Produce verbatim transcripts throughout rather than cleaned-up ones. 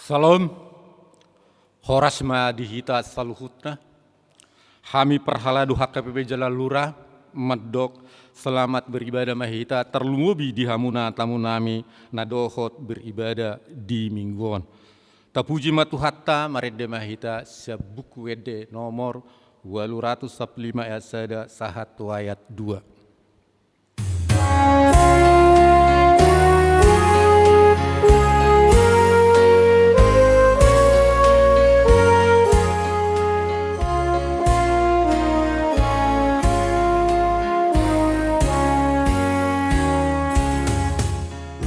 Syalom. Horas ma di hita saluhutna. Hami parhalado H K P P Jalalura mandok selamat beribadah ma hita, tarlumobi di hamuna tamunami na dohot beribadah di minggu on. Tapuji ma Tuhanta, marende ma hita sian Buku Ende nomor ualu ratus sampulu lima ayat sada sahat tu ayat dua.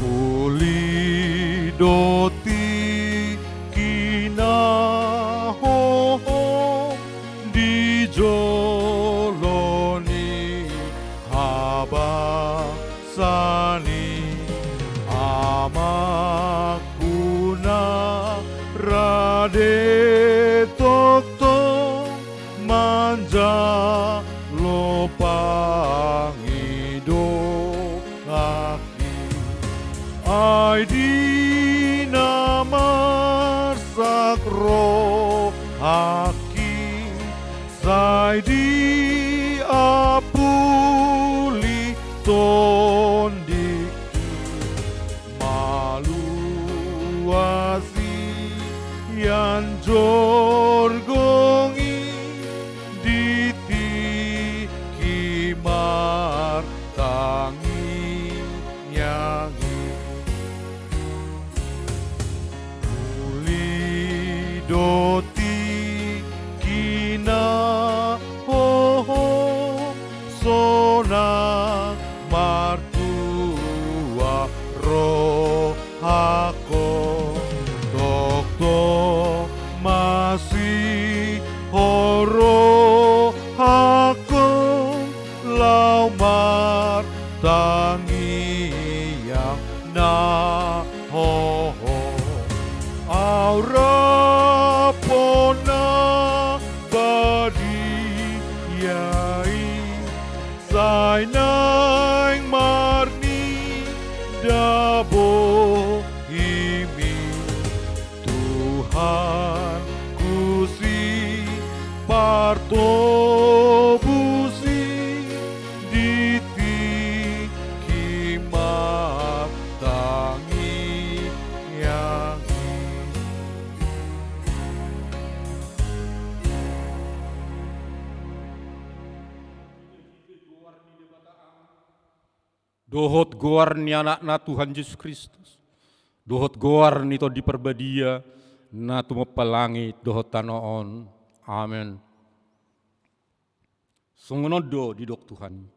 Uli do tingkina hohom di jolo ni habangsa ni amangku na rade tongtong manjalo pangidoan. Ai di na marsak rohangki, sai diampuli tondingki. Malua sian jorgong i di tingki martangiang i. Uli do tingkina hohom, sonang martua rohangkon, tongtong masihol rohangkon laho martangiang na hohom. Au rap on na badia i, sai naeng marnida bohimi. Tuhanku, sipartobusi di tingki martangiang i. Dohot goar ni Anakna Tuhan Jesus Kristus, dohot goar ni Tondi Parbadia, na tumompa langit dohot tano on. Amen. Songon on do didok Tuhan i: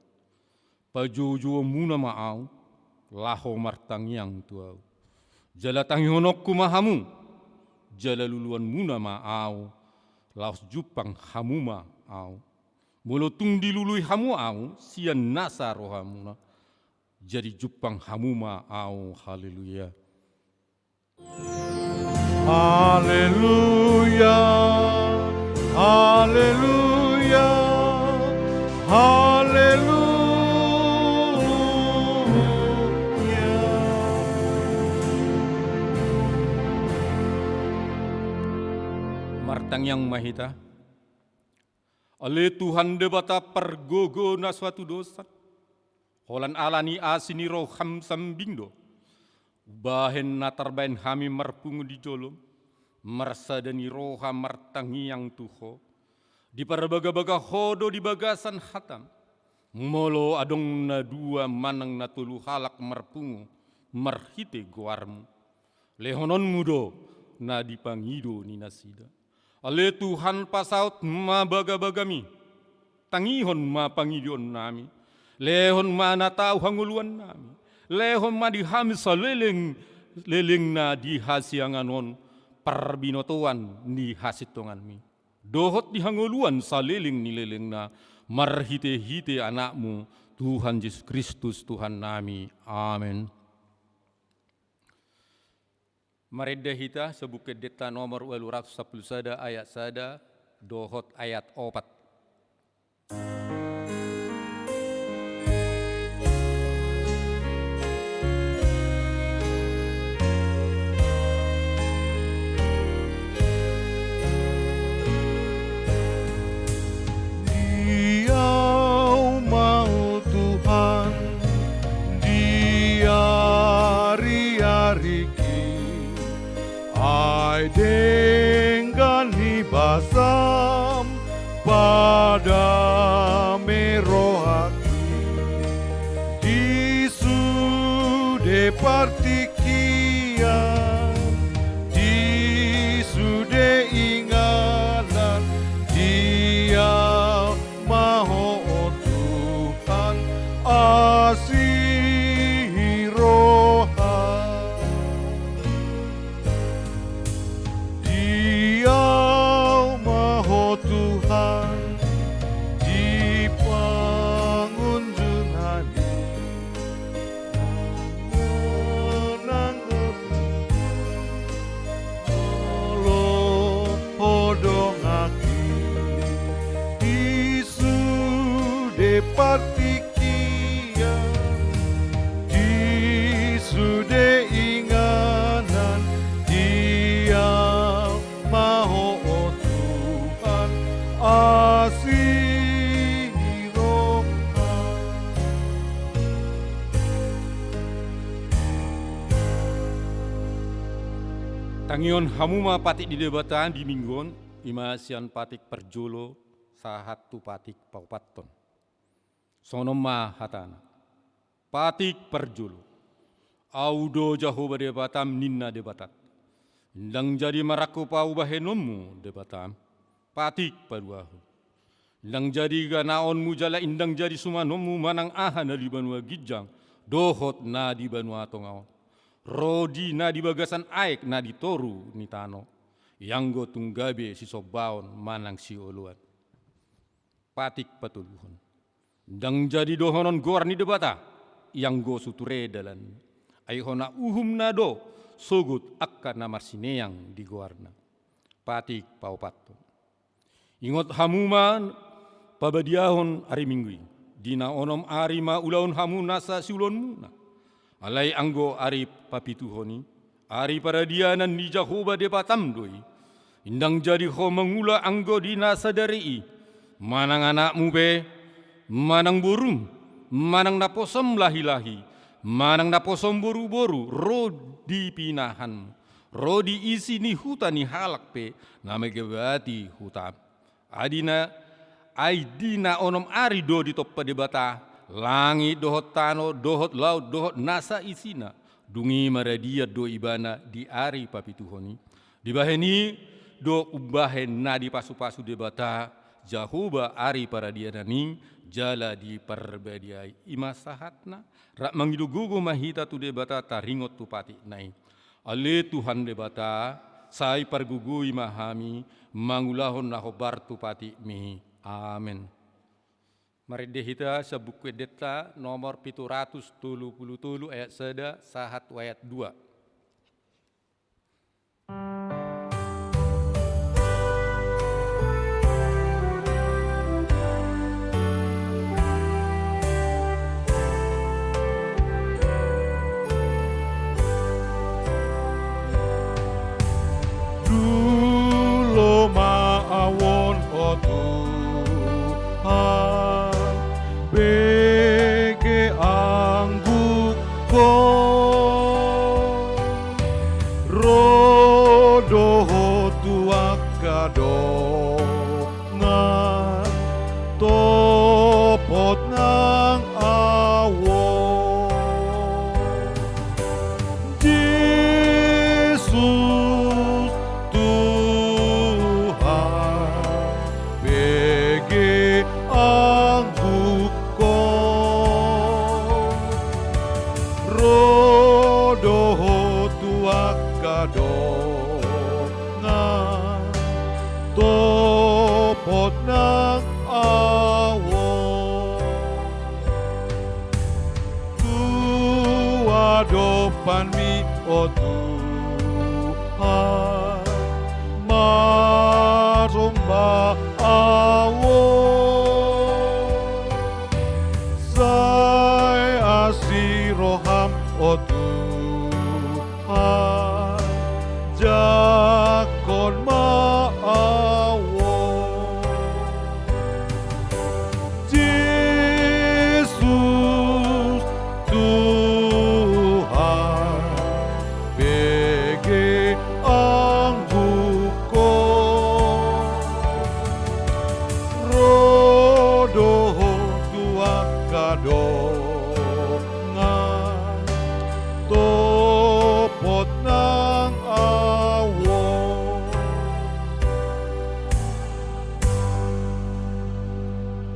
Pajoujoumuna ma au, laho martangiang tu au. Jala tangihononku ma hamu, jala luluanmuna ma au, laos jumpang hamu ma au. Molo tung dilului hamu au sian nasa rohamuna, jadi jumpang hamu ma au. Haleluya. Haleluya, haleluya, haleluya. Martangiang ma hita. Ale Tuhan Debata pargogo na so hatudosan, holan ala ni asi ni roham sambing do umbahen na tarbahen hami marpungu di jolom, marsada ni roha martangiang tu Ho. Diparbagabaga Ho do di bagasan hatam, molo adong na dua manang na tolu halak marpungu marhite goarmu. Lehononmu do na dipangido ni nasida. Ale Tuhan, pasaut ma bagabagami, tangihon ma pangidoannami, lehon ma na tau hangoluannami, lehon ma di hami saleleng lelengna di hasiangan on parbinotoan ni hasintonganmi, dohot di hangoluan saleleng ni lelengna, marhitehite Anakmu Tuhan Jesus Kristus Tuhannami. Amen. Marende hita sian Buku Endenta nomor ualu ratus sampulu sada ayat sada dohot ayat opat. Denggan ni basam padame rohangki di sude partingkian, di sude inganan, dia ma Ho, o Tuhan, asi ni roha. Dia ma Ho Tuhan, di pangunjunan i, manang Ho, molo Ho donganki di sude partingkian, di sude inganan, dia ma Ho, o Tuhan, asi ni roha. Tangihon hamu ma patik ni Debata di Minggu on, i ma sian patik parjolo sahat tu patik paopathon. Songon on ma hatana. Patik parjolo. Ahu do Jahowa Debatam, ninna Debatanta. Ndang jadi marangkup ahu bahenonmu, Debatam. Patik paduahon. Ndang jadi ganaonmu jala ndang jadi sumanonmu manang aha na di banua ginjang dohot na di banua tonga on, ro di na di bagasan aek na di toru ni tano, ianggo tung gabe sisombaon manang sioloan. Patik patoluhon. Ndang jadi dohonon goar ni Debata, ianggo suture dalanna. Ai hona uhumna do sogot angka na marsineang di goarna. Patik paopathon. Ingot hamu ma pabadiahon ari Minggu i. Di na onom ari ma ulahon hamu nasa siulaonmuna. Alai anggo ari papituhon i, ari paradianan ni Jahowa Debatam do i. Ndang jadi ho mangula anggo di na sadari i, manang anakmu pe, manang borum, manang naposom lahilahi, manang naposom boruboru, ro di pinahanmu, ro di isi ni huta ni halak pe na manggebati hutam. Ai di na, ai di na onom ari do ditompa Debata langit dohot tano dohot laut dohot nasa isina. Dung i maradian do ibana di ari papituhon i. Dibahen i do umbahen na dipasupasu Debata Jahowa ari paradianan i jala diparbadiai. I ma sahatna. Rap mangido gogo ma hita tu Debata taringot tu patikna i. Ale Tuhan Debata, sai pargogoi ma hami mangulahon na hombar tu patikmi. Amen. Marende hita sian Buku Endenta nomor pitu ratus tolu pulu tolu, ayat sada sahat tu ayat dua. Dulo ma ahu on, o Tuhan, bege anggukon. Ro do Ho tu angka dongan, topot nang ahu on. Jesus Tuhan, bege anggukon. Ro do Ho tu angka dongan, topot nang ahu on. Tu adopanmi, o Tuhan, marsomba ahu on. Sai asi roham, o Tuhan, jangkon ma ahu on. Jesus Tuhan, bege anggukon. Dongan topot nang ahu on.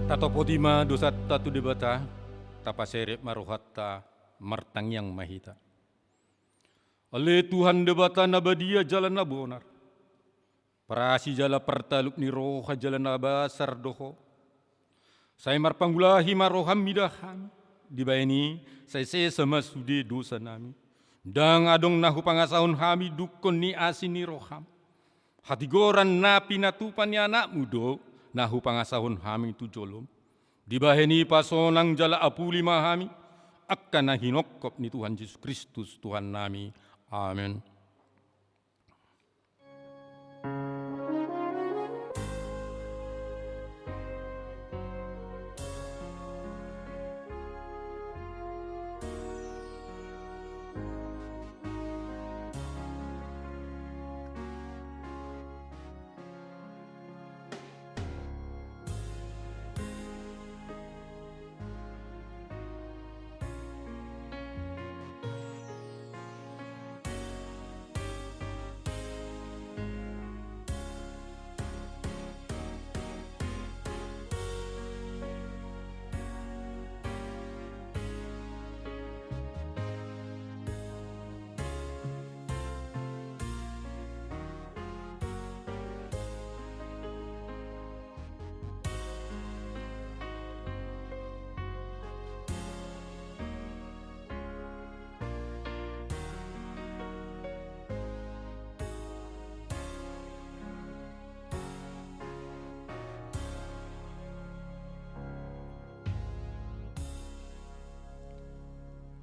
Tatopoti ma dosanta tu Debata, tapaserep ma rohanta, martangiang ma hita. Ale Tuhan Debata na badia jala na bonar, parasi jala partalup ni roha jala na basar do Ho. Sai marpangulahi ma roham mida hami, dibahen i sai sesa ma sude dosanami. Ndang adong na hupangasahon hami dungkon ni asi ni roham. Hatigoran na pinatupa ni Anakmu do na hupangasahon hami tu jolom. Dibahen i pasonang jala apuli ma hami, angka na hinongkop ni Tuhan Jesus Kristus Tuhannami. Amen.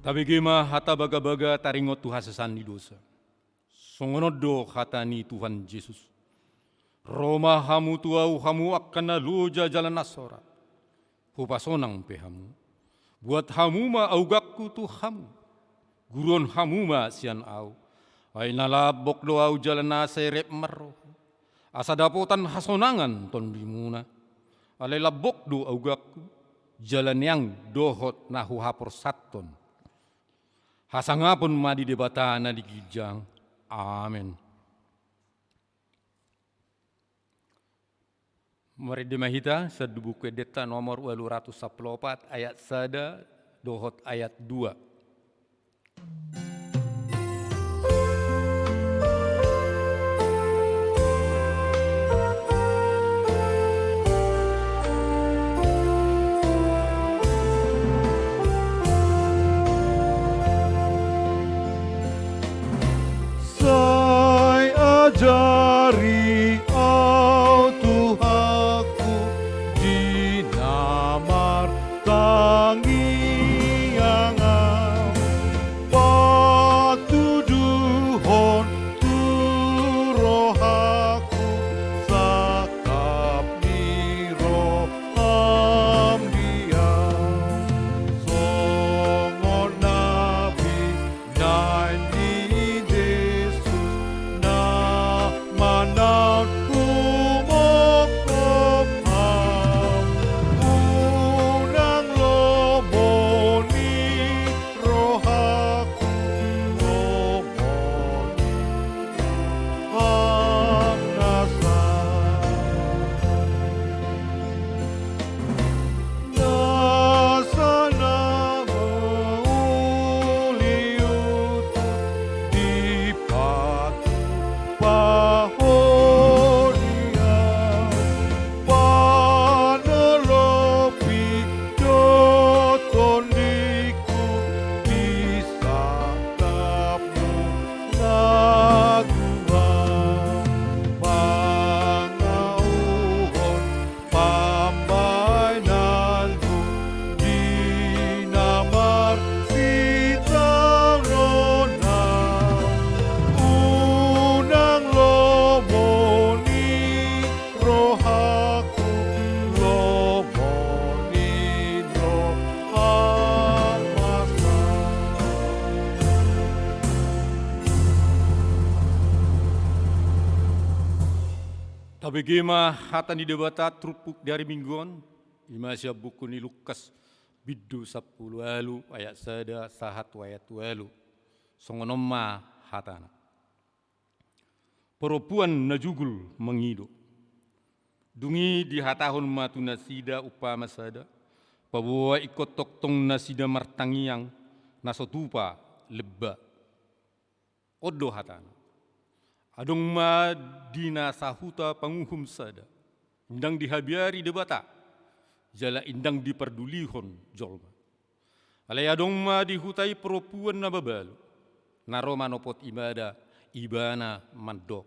Tabege ma hata bagabaga taringot tu hasesaan ni dosa. Songon on do hata ni Tuhan Jesus: Ro ma hamu tu Ahu, hamu angka na loja jala na sorat, hupasonang pe hamu. Buat hamu ma augangku tu hamu, guruhon hamu ma sian Ahu. Ai na lambok do Ahu jala na serep marroha, asa dapotan hasonangan tondimuna. Alai lambok do augangku, jala neang dohot na huhaporsathon. Hasangapon ma di Debata na di ginjang. Amen. Marende ma hita sian Buku Endenta nomor ualu ratus sampulu opat, ayat sada dohot ayat dua. Sai ajari Ahu, Tuhanku, di na martangiang Ahu, patuduhon tu rohangku sangkap ni roham di Ahu. Songon na binahen ni Jesus na manaon humongkop Ahu, unang lomo ni rohangku, lomo ni roham nasa. Nasa na mauliuthon dipatupa Ho di Ahu, panolopi do tondingku di sangkapmu na gual, mangauhon pambahenanmu di na marsitaonon Ahu. Unang lomo ni rohangku, lomo ni roham nasa. Tabege ma hata ni Debata turpuk di ari Minggu on, i ma sian buku ni Lukas, Bindu sampulu ualu ayat sada sahat tu ayat ualu. Songon on ma hatana. Parompuan na jugul mangido. Dung i dihatahon ma tu nasida umpama sada, paboa ingkon tongtong nasida martangiang, na so tupa lemba. On do hatana. Adong ma di na sahuta panguhum sada, ndang dihabiari Debata, jala ndang dipardulihon jolma. Alai adong ma di huta i parompuan na mabalu, na ro manopot ibana, ibana mandok: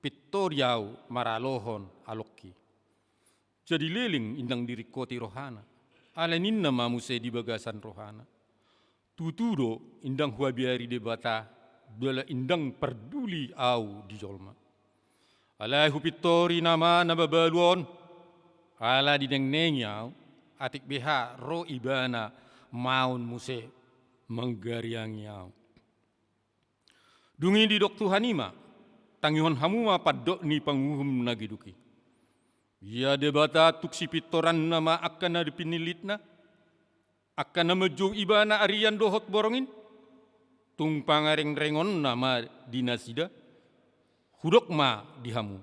Pintori ahu maralohon alongki. Jadi leleng ndang diringkoti rohana, alai ninna ma muse di bagasan rohana: Tutu do, ndang huhabiari Debata, jala ndang parduli ahu di jolma. Alai hupintori nama na mabalu on, ala dinengnengi ahu, atik beha ro ibana maon muse manggariangi ahu. Dung i didok Tuhan i ma: Tangihon hamu ma pandok ni panguhum na geduk i. Ia Debata tung sipintoranna ma angka na pinillitna, angka na manjou ibana arian dohot borngin? Tung pangarengrengonna ma di nasida? Hudok ma di hamu,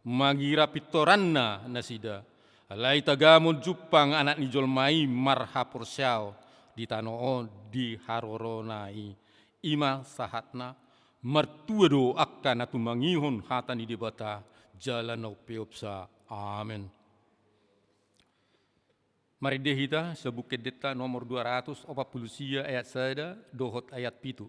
mangira pintoranna nasida, alai tagamon jumpang Anak ni jolma i marhaporseaon di tano on di harorona i. I ma sahatna. Martua do angka na tumangihon hata ni Debata jala na umpeopsa. Amen. Marende hita sabuku endenta nomor dua ratus opat pulu sia ayat sada dohot ayat pitu.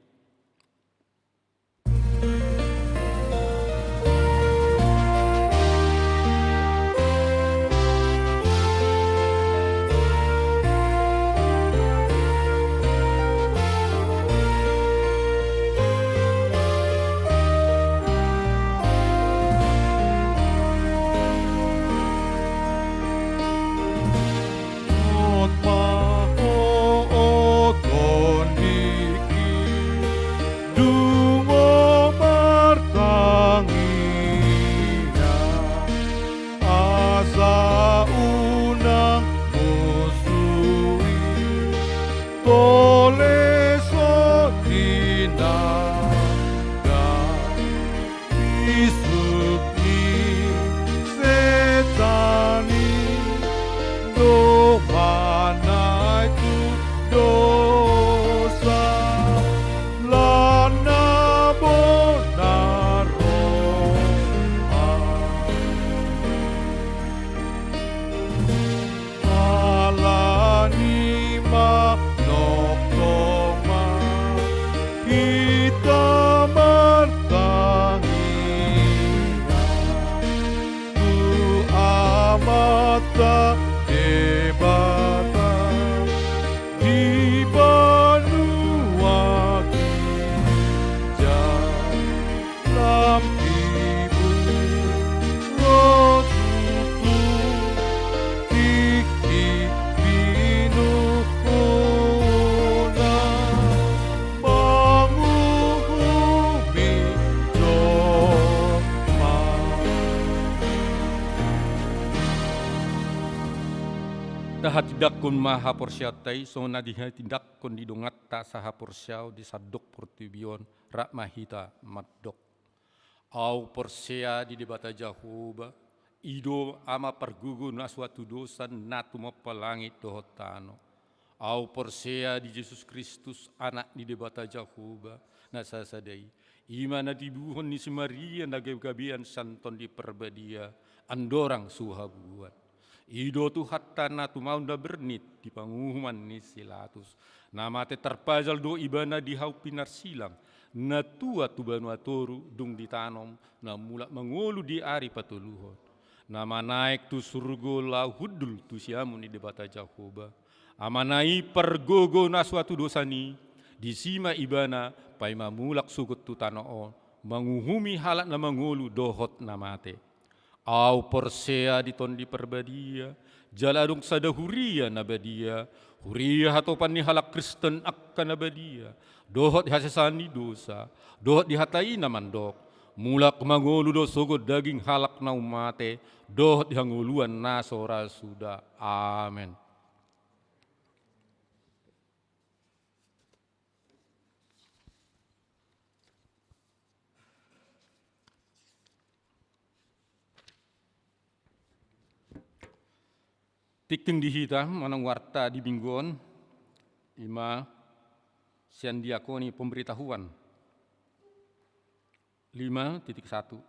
Hot ma ho, o tondingki, dungo martangiang, asa unang musui, tole so tinanda. Isuk ni setan i, dohot na tu dosa, lan na bonar roha. Alani manongtong ma hita martangiang tu Amanta Debata di banua ginjang. Lam ibu ro tutu tingki pinungkuna manguhumi jolma. Tahatindanghon ma haporseaonta i songon na dihatindanghon ni donganta sahaporseaon di sandok portibi on. Rap ma hita mandok. Ahu porsea di Debata Jahowa, i do Ama pargogo na suatu dosa na tumompa langit dohot tano. Ahu porsea di Jesus Kristus, Anak ni Debata Jahowa na sasada i, i ma na tibuhon ni si Maria na gabegabean sian Tondi Parbadia, andorang so habuan. I do Tuhanta na tumaon na bernit di panguhuman ni si Pilatus. Na mate tarpajal do ibana di hau pinarsilang, na tuat tu banua toru dung ditanom, na mulak mangolu di ari patoluhon. Na manaek tu surgo laho hundul tu siamun ni Debata Jahowa. Amana i pargogo na suatu dosa ni, disi ma ibana paima mulak sogot tu tano on, manguhumi halak na mangolu dohot na mate. Ahu porsea di Tondi Parbadia, jala adong sada huria na badia, huria hatopan ni halak Kristen angka na badia, dohot hasesaan ni dosa, dohot di hata i na mandok, mulak mangolu do sogot daging halak na ummate, dohot di hangoluan na so ra suda. Amen. Tingting di hita manang warta di minggu on, ima sian diakoni pemberitahuan. Lima titik satu.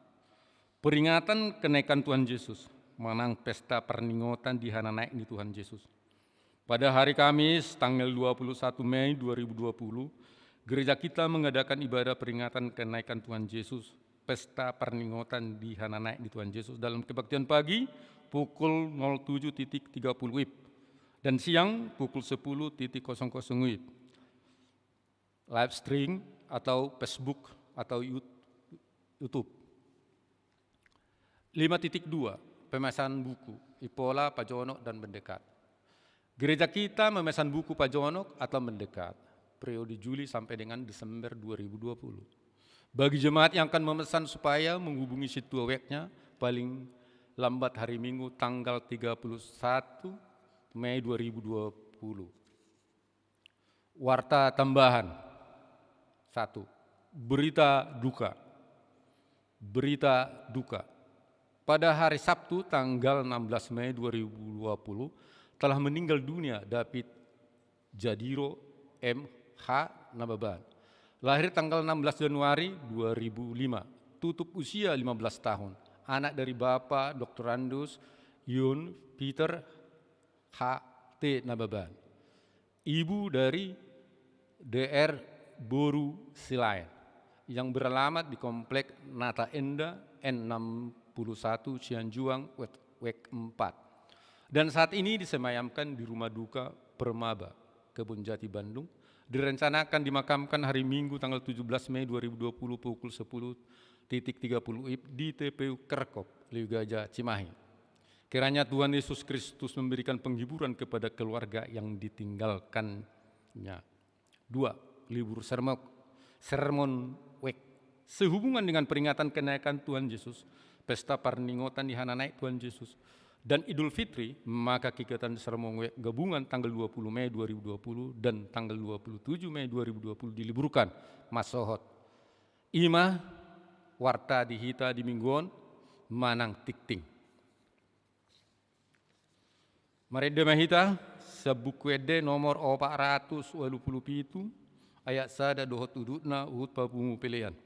Peringatan kenaikan Tuhan Yesus, manang pesta parningotan di hananaek ni Tuhan Yesus. Pada hari Kamis, tanggal dua puluh satu Mei dua ribu dua puluh, gereja kita mengadakan ibadah peringatan kenaikan Tuhan Yesus, pesta parningotan di hananaek ni Tuhan Yesus dalam kebaktian pagi pukul nol tujuh titik tiga puluh W I B dan siang pukul sepuluh titik kosong kosong W I B. Live stream atau Facebook atau Yout-, YouTube. Lima titik dua, pemesan buku, Impola, Pajonok, dan Mendekat. Gereja kita memesan buku Pajonok atau Mendekat, periode Juli sampai dengan Desember dua ribu dua puluh. Bagi jemaat yang akan memesan supaya menghubungi sintua webnya paling lambat hari Minggu tanggal tiga puluh satu Mei dua ribu dua puluh. Warta tambahan. Satu, berita duka. Berita duka. Pada hari Sabtu, tanggal enam belas Mei dua ribu dua puluh, telah meninggal dunia David Jadiro M H Nababan. Lahir tanggal enam belas Januari dua ribu lima, tutup usia lima belas tahun. Anak dari Bapak Doktorandus Yun Peter H T Nababan, ibu dari D R Boru Silaen, yang beralamat di Komplek Nata Enda N enam puluh satu Cianjuang, Wek, Wek empat. Dan saat ini disemayamkan di Rumah Duka Permaba, Kebun Jati, Bandung. Direncanakan dimakamkan hari Minggu tanggal tujuh belas Mei dua ribu dua puluh pukul sepuluh titik tiga puluh W I B di T P U Kerkop, Lewi Gajah, Cimahi. Kiranya Tuhan Yesus Kristus memberikan penghiburan kepada keluarga yang ditinggalkannya. Dua, libur sermon, sermon wek. Sehubungan dengan peringatan kenaikan Tuhan Yesus, pesta parningotan di hananaek Tuhan Yesus, dan Idul Fitri, maka kegiatan sermon wek gabungan tanggal dua puluh Mei dua ribu dua puluh dan tanggal dua puluh tujuh Mei dua ribu dua puluh diliburkan. Masohot. Ima warta di hita di minggu on, manang tingting. Marende ma hita, sian Buku Ende nomor opat ratus ualu pulu pitu, ayat sada dohot udutna, huhut papungu pelean.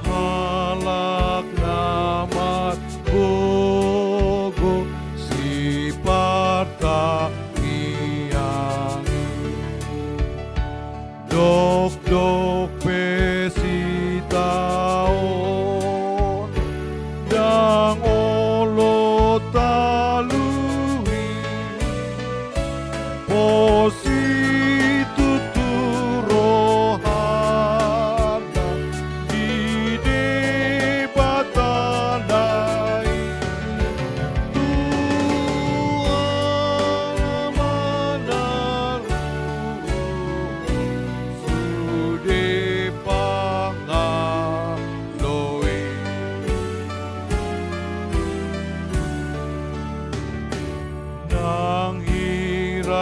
Halak na margogo sipartangiangi. Dokdok pe sitaonon ndang olo talui, pos situtu rohana di Debata na i. Tua manalu sude pangaloi. Nang hira-hira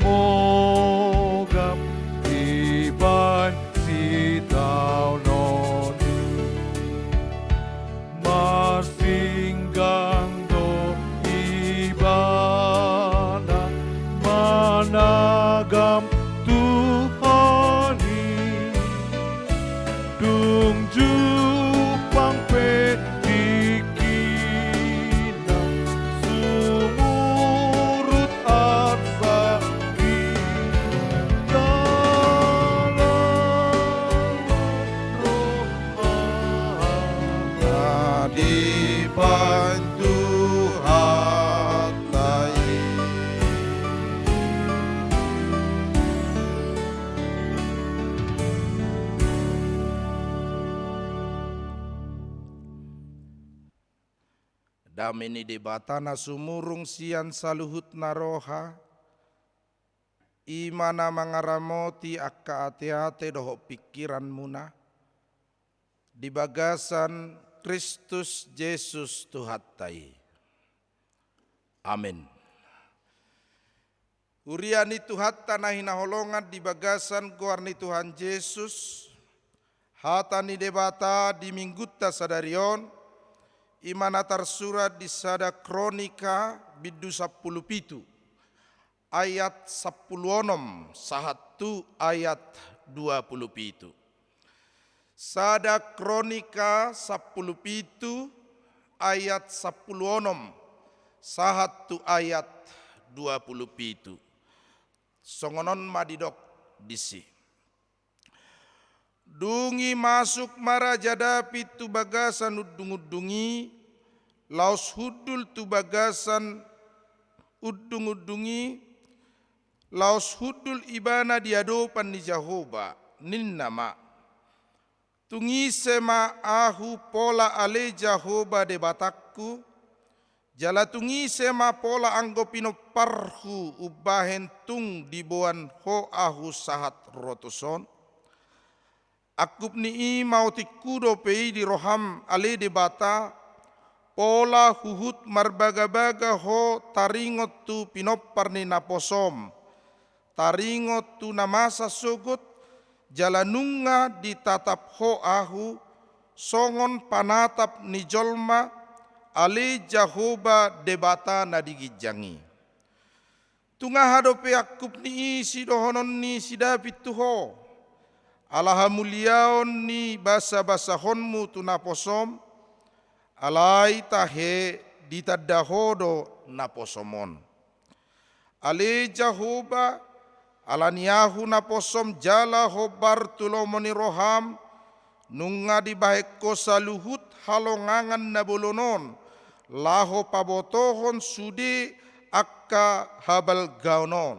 mogap dibaen sitaonon i, marsinggang do ibana managam Tuhan i. Dung jumpang pe tingkina sumurut arsak i, dalan rohana dibaen Tuhanta i. Dame ni Debata na sumurung sian saluhutna roha, i ma na mangaramoti angka ateate dohot pingkiranmuna, di bagasan Kristus Jesus Tuhanta i. Amen. Huria ni Tuhanta na hinaholongan di bagasan goar ni Tuhan Jesus, hata ni Debata di minggunta sadari on, i ma na tarsurat di sada Kronika bindu sampulu pitu, ayat sampulu onom sahat tu ayat dua pulu pitu. Sada Kronika sampulu pitu ayat sampulu onom sahat tu ayat dua pulu pitu. Songon on ma didok disi. Dung i masuk ma Raja Daud tu bagasan undungundung i, laos hundul tu bagasan undungundung i, laos hundul ibana di adopan ni Jahowa, ninna ma: Tung ise ma ahu pola ale Jahowa Debatangku, jala tung ise ma pola anggo pinomparhu umbahen tung diboan Ho ahu sahat ro tuson? Angkup ni i ma otikku dope i di roham ale Debata, pola huhut marbagabaga ho taringot tu pinompar ni naposom, taringot tu na masa sogot, jala nunga ditatap ho ahu songon panatap ni jolma ale Jahowa Debata na di ginjang i. Tung aha dope angkup ni i sidohonon ni si David tu ho, ala hamuliaon ni basabasahonmu tu naposom? Alai tahe ditanda ho do naposom on. Ale Jahowa, ala ni ahu naposom jala hombar tu lomo ni roham, nunga dibahen ho saluhut halongangan na bolon on, laho pabotohon sude angka habalgaon on.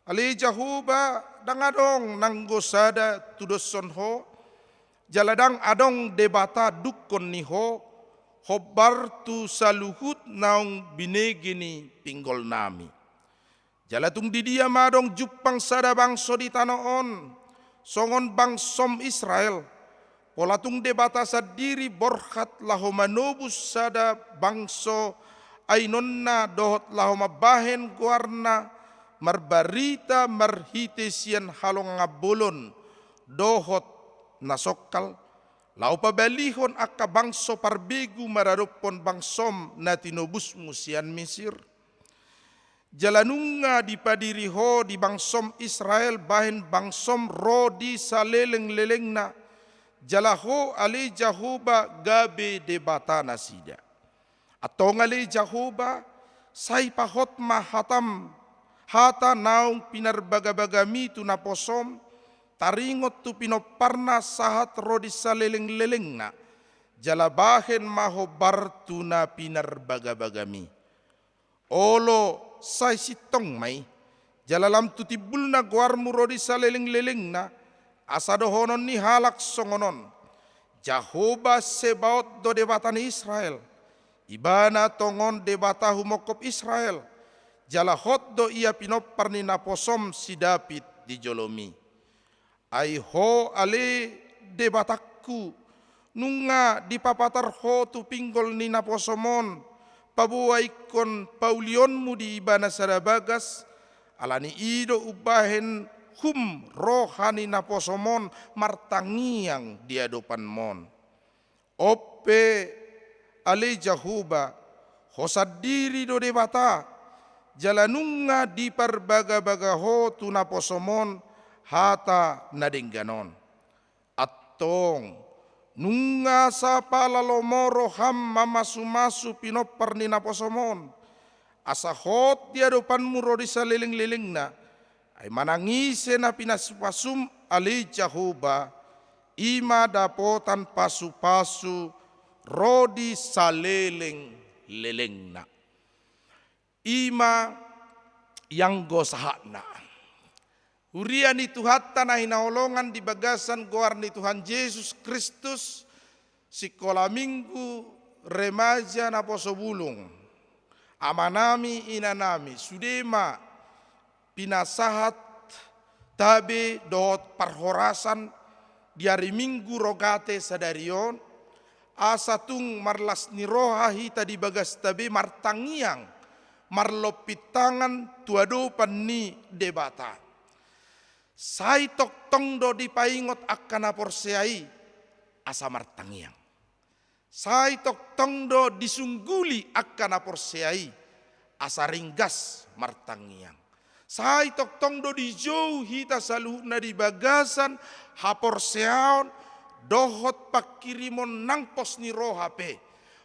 Ale Jahowa, ndang adong nanggo sada tudoshon ho, jala ndang adong Debata dungkon ni ho, hombar tu saluhut naung binege ni pinggolnami. Jala tung di dia ma adong jumpang sada bangso di tano on, songon bangsom Israel, pola tung Debata sandiri borhat laho manobus sada bangso ainonna dohot laho mambahen goarna, marbarita marhite sian halongangan bolon dohot na songkal, laho pabalihon angka bangso parbegu maradophon bangsom na tinobusmu sian Misir. Jala nunga dipadiri ho di bangsom Israel bahen bangsom ro di salelenglelengna, jala ho ale Jahowa gabe Debata nasida. Antong ale Jahowa, sai pahot ma hatam, hata naung pinarbagabagami tu naposom, taringot tu pinomparna sahat ro di salelenglelengna, jala bahen ma hombar tu na pinarbagabagami. Olo, sai sintong ma i, jala lam tu timbulna goarmu ro di salelenglelengna, asa dohonon ni halak songon on: Jahowa Sebaot do Debata ni Israel, ibana tongon Debata humongkop Israel, jala hot do ia pinompar ni naposom si David di jolomi. Ai ho ale Debatangku, nunga dipapatar ho tu pinggol ni naposom on, paboa ingkon paulionmu di ibana sada bagas, ala ni i do umbahen hum roha ni naposom on martangiang di adopanmon. On pe ale Jahowa, ho sandiri do Debata, jala nunga diparbagabaga ho tu naposom on hata na denggan on. Antong, nunga sapala lomo roham mamasumasu pinompar ni naposom on, asa hot di adopanmu ro di salelenglelengna, ai manang ise na pinasupasum ale Jahowa, i ma dapotan pasupasu ro di salelenglelengna. I ma ianggo sahatna. Huria ni Tuhanta na hinaholongan di bagasan goar ni Tuhan Jesus Kristus, Sikola Minggu Remaja Naposobulung, amanami, inanami, sude ma pinasahat tabe dohot parhorasan di ari Minggu Rogate sadari on, asa tung marlas ni roha hita di bagasta be martangiang, marlompit tangan tu adopan ni Debata. Sai tongtong do dipaingot angka na porsea i asa martangiang. Sai tongtong do disungguli angka na porsea i asa ringgas martangiang. Sai tongtong do dijou hita saluhutna di bagasan haporseaon dohot panghirimon nang pos ni roha pe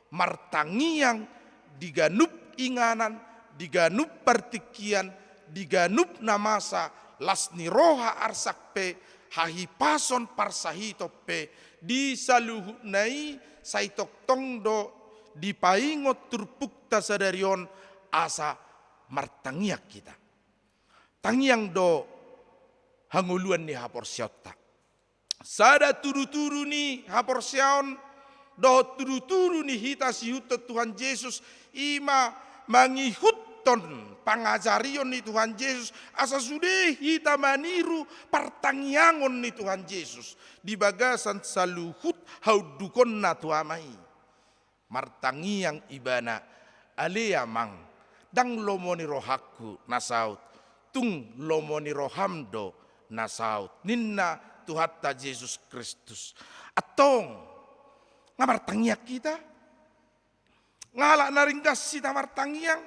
martangiang di ganup inganan, di ganup partingkian, di ganup na masa las ni roha arsak pe, hahipason parsahiton pe, di saluhutna i sai tongtong do dipaingot turpukta sadari on asa martangiang hita. Tangiang do hangoluan ni haporseaonta. Sada tudutudu ni haporseaon dohot tudutudu ni hita siihuthon Tuhan Jesus, i ma mangihuthon pangajarion ni Tuhan Jesus, asa sude hita maniru partangiangon ni Tuhan Jesus di bagasan saluhut haundukonna tu Ama i. Martangiang ibana, "Ale Amang, ndang lomo ni rohangku na saut, tung lomo ni roham do na saut," ninna Tuhanta Jesus Kristus. Antong, nga martangiang hita? Nga alana ringgas hita martangiang?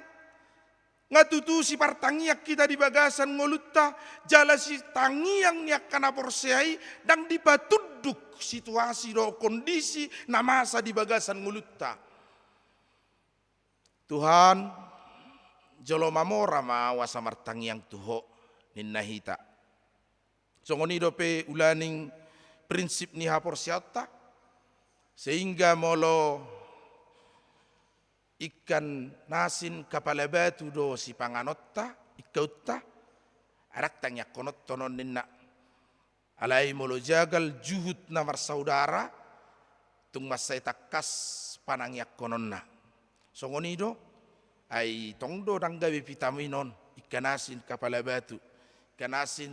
Nga tutu sipartangiang hita di bagasan ngolunta, jala sitangiang ni angka na porsea i ndang dipatunduk situasi dohot kondisi na masa di bagasan ngolunta? Tuhan, jolo mamora ma au asa martangiang tu Ho, ninna hita. Songon i dope ulaning prinsip ni haporseaonta, sehingga molo ingkan asin kapala batu do sipanganonta, ingkaunta, ndang tangiangkononta on ninna. Alai molo jagal juhut na marsaudara, tung mansai tangkas panangiangkononna. Songon i do, ai tong do ndang gabe vitamin on, ingkan asin kapala batu, ingkan asin,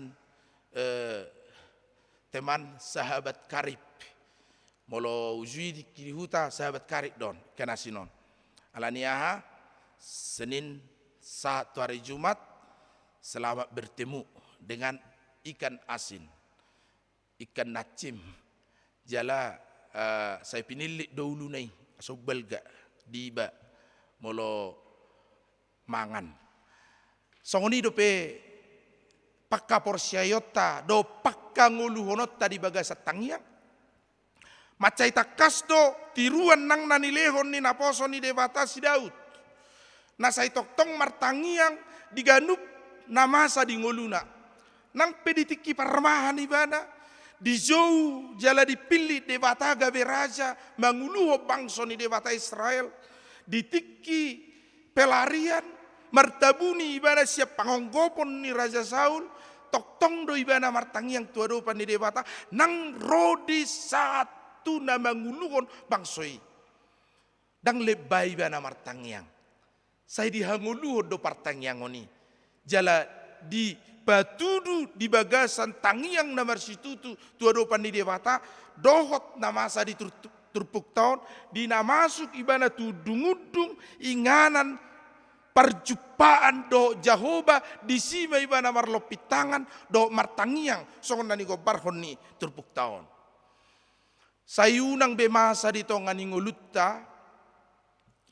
eh, teman sahabat karib. Molo uju i di huta sahabat karib do on, ingkan asin on. Alani aha? Senin sahat tu hari Jumat, selamat bertemu dengan ikan asin, ikan nacim. Jala, eh, sai pinillit do uluna i, asa umbalga diiba molo mangan. Songon i dope panghaporseaionta dohot panghangoluhononta di bagasan tangiang. Mansai tangkas do tiruan nang na nilehon ni naposo ni Debata si Daud, na sai tongtong martangiang di ganup na masa di ngoluna. Nang pe di tingki parmahan ibana, dijou jala dipillit Debata gabe raja manguluhon bangso ni Debata Israel, di tingki pelarian, martabuni ibana sian pangonggopon ni Raja Saul, tongtong do ibana martangiang tu adopan ni Debata, nang ro di sahat tu na manguluhon bangso i. Ndang lembai ibana martangiang. Sai dihangoluhon do partangiangon i. Jala dipatudu di bagasan tangiang na marsitutu tu adopan ni Debata, dohot na masa di tur-, turpukta on, di na masuk ibana tu undung-undung inganan parjumpaan dohot Jahowa, disi ma ibana marlompit tangan dohot martangiang, songon na nigombarhon ni turpukta on. Sai unang be masa di tonga ni ngolunta,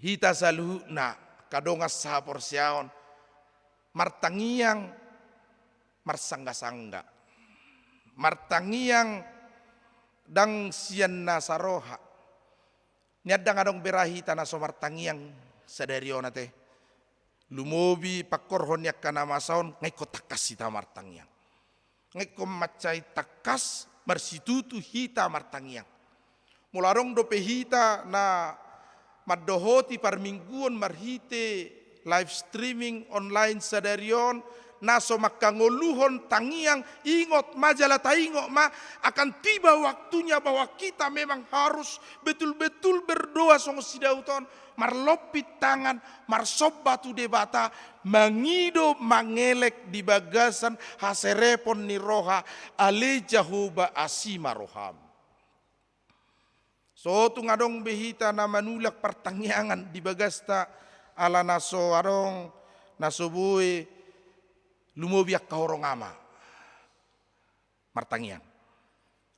hita saluhutna angka dongan sahaporseaon, martangiang marsanggasangga, martangiang ndang sian nasa roha. Nian ndang adong be ra hita na so martangiang sadari on ate. Lumobi pangkorhon ni angka na masa on, nga ingkon tangkas hita martangiang. Nga ingkon mansai tangkas marsitutu hita martangiang. Molo adong dope hita na mandohoti parmingguon marhite live streaming online sadari on, na so manghangoluhon tangiang, ingot ma jala taingot ma, akan tiba waktunya bahwa kita memang harus betul-betul berdoa songon si Daud on, marlompit tangan, marsomba tu Debata, mangido mangelek di bagasan haserepon ni roha, ale Jahowa, asi ma roham. So tung adong be hita na manulak partangiangan di bagasta ala na so adong, na so boi lumobi angka horong ama. Martangiang.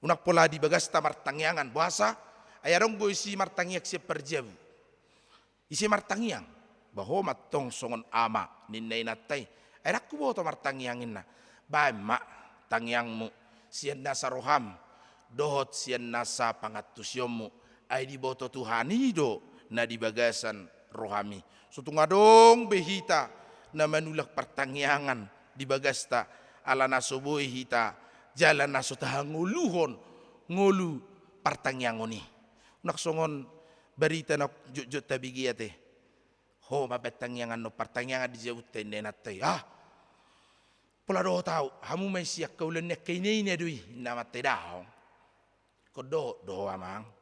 Unang pola di bagasta martangiangan, boasa? Ai adong do isi martangiang sian parjabu. Ise martangiang? Bah, ho ma tong songon ama, ninna inanta i. Ai ndang huboto martangiang, ninna. Baen ma tangiangmu sian nasa roham dohot sian nasa pangantusionmu. Ai diboto Tuhan i do na di bagasan rohami. So tung adong be hita na manulak partangiangan di bagasta ala na so boi hita jala na so tahangoluhon ngolu partangiangon i. Unang songon barita na jotjot tabege ate. Ho mambaen tangiangan, annon partangiangan di jabunta, ninna inanta i. Ah, pola dohot ahu, hamu ma isi angka ulaon ni angka ineine do i, ninna amanta i. Daong. Ingkon dohot do ho amang.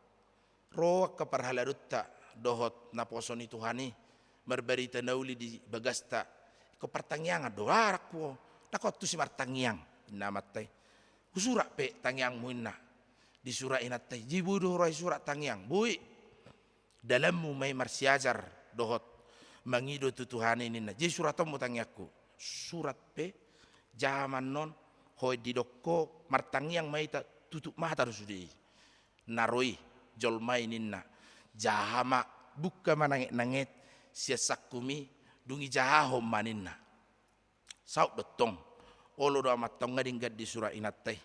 Ro angka parhaladonta dohot naposo ni Tuhan i marbarita na uli di bagasta. Ingkon partangiangan do. Ah, ndang huboto. Ndang ho tusi martangiang, ninna amanta i. Husurat pe tangiangmu, ninna. Disurat inanta i. Jadi boi do ho ro ai surat tangiang? Boi. Dalanmu ma i marsiajar dohot mangido tu Tuhan i, ninna. Jadi suratonmu tangiangku. Surat pe, jaha ma annon, ho didok ho, martangiang ma hita, tutup mata do sude i. Na ro i jolma i, ninna. Jaha ma, buka ma nangetnanget sian sangkum i, dung i jahahon ma, ninna. Saut do tong. Olo do amanta on, nga denggan disurat inanta i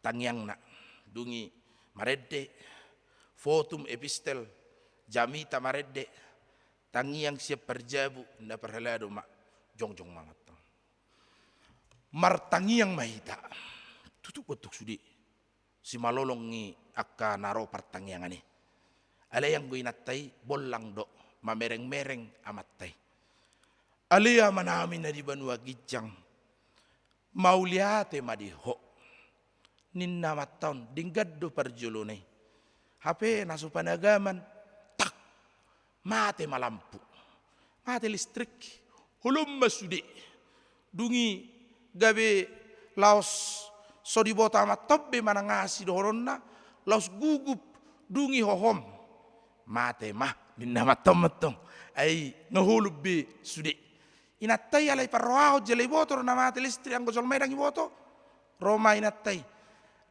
tangiangna. Dung i marende, votum epistel, jamita marende, tangiang sian parjabu, ninna parhalado ma. Jongjong ma amanta on. Martangiang ma hita. Tutup gotong sude. Simalolong i angka na ro partangiangan i. Alai anggo inanta i bollang do, mamerengmereng amanta i. Ale Amanami na di banua ginjang, mauliate ma di Ho, ninna amanta on, denggan do parjolona i. Hape na so panagaman, tak, mate ma lampu, mate listrik, holom ma sude. Dung i gabe laos so diboto amanta on be manang aha sidohononna, laos gugup, dung i hohom. Mate ma, ninna amanta on mantong. Ai nga holom be sude. Inanta i alai parrohahon jala iboto do na mate listrik, anggo jolma i ndang iboto. Ro ma inanta i.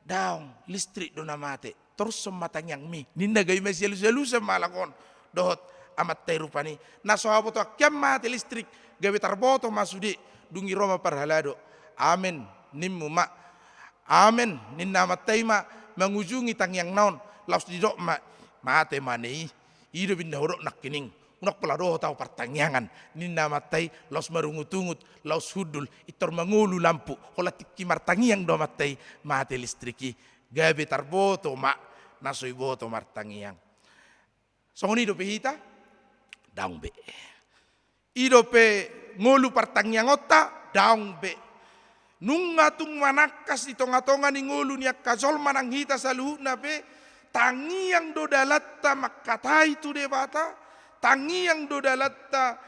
Daong, listrik do na mate. Torushon ma tangiangmi, ninna. Gabe masialusalusan ma halak on dohot amanta i rupani. Na so habotoan hian mate listrik, gabe tarboto ma sude. Dung i ro ma parhalado. Amen, nimmu ma. Amen, ninna amanta i ma mangujungi tangiangna on. Laos didok ma, mate ma ne i. I do pinda hudok nangkining. Unang pola dohot ahu partangiangan, ninna amanta i, laos marungutungut, laos hundul, intor mangolu lampu, holan tingki martangiang do amanta i, mate listrik i, gabe tarboto ma na so iboto martangiang. Songon i dope hita? Daong be. I dope ngolu partangiangonta? Daong be. Nunga tung manangkas di tongatonga ni ngolu ni angka jolma nang hita saluhutna pe, tangiang do dalanta mangkatai tu Debata, tangiang do dalanta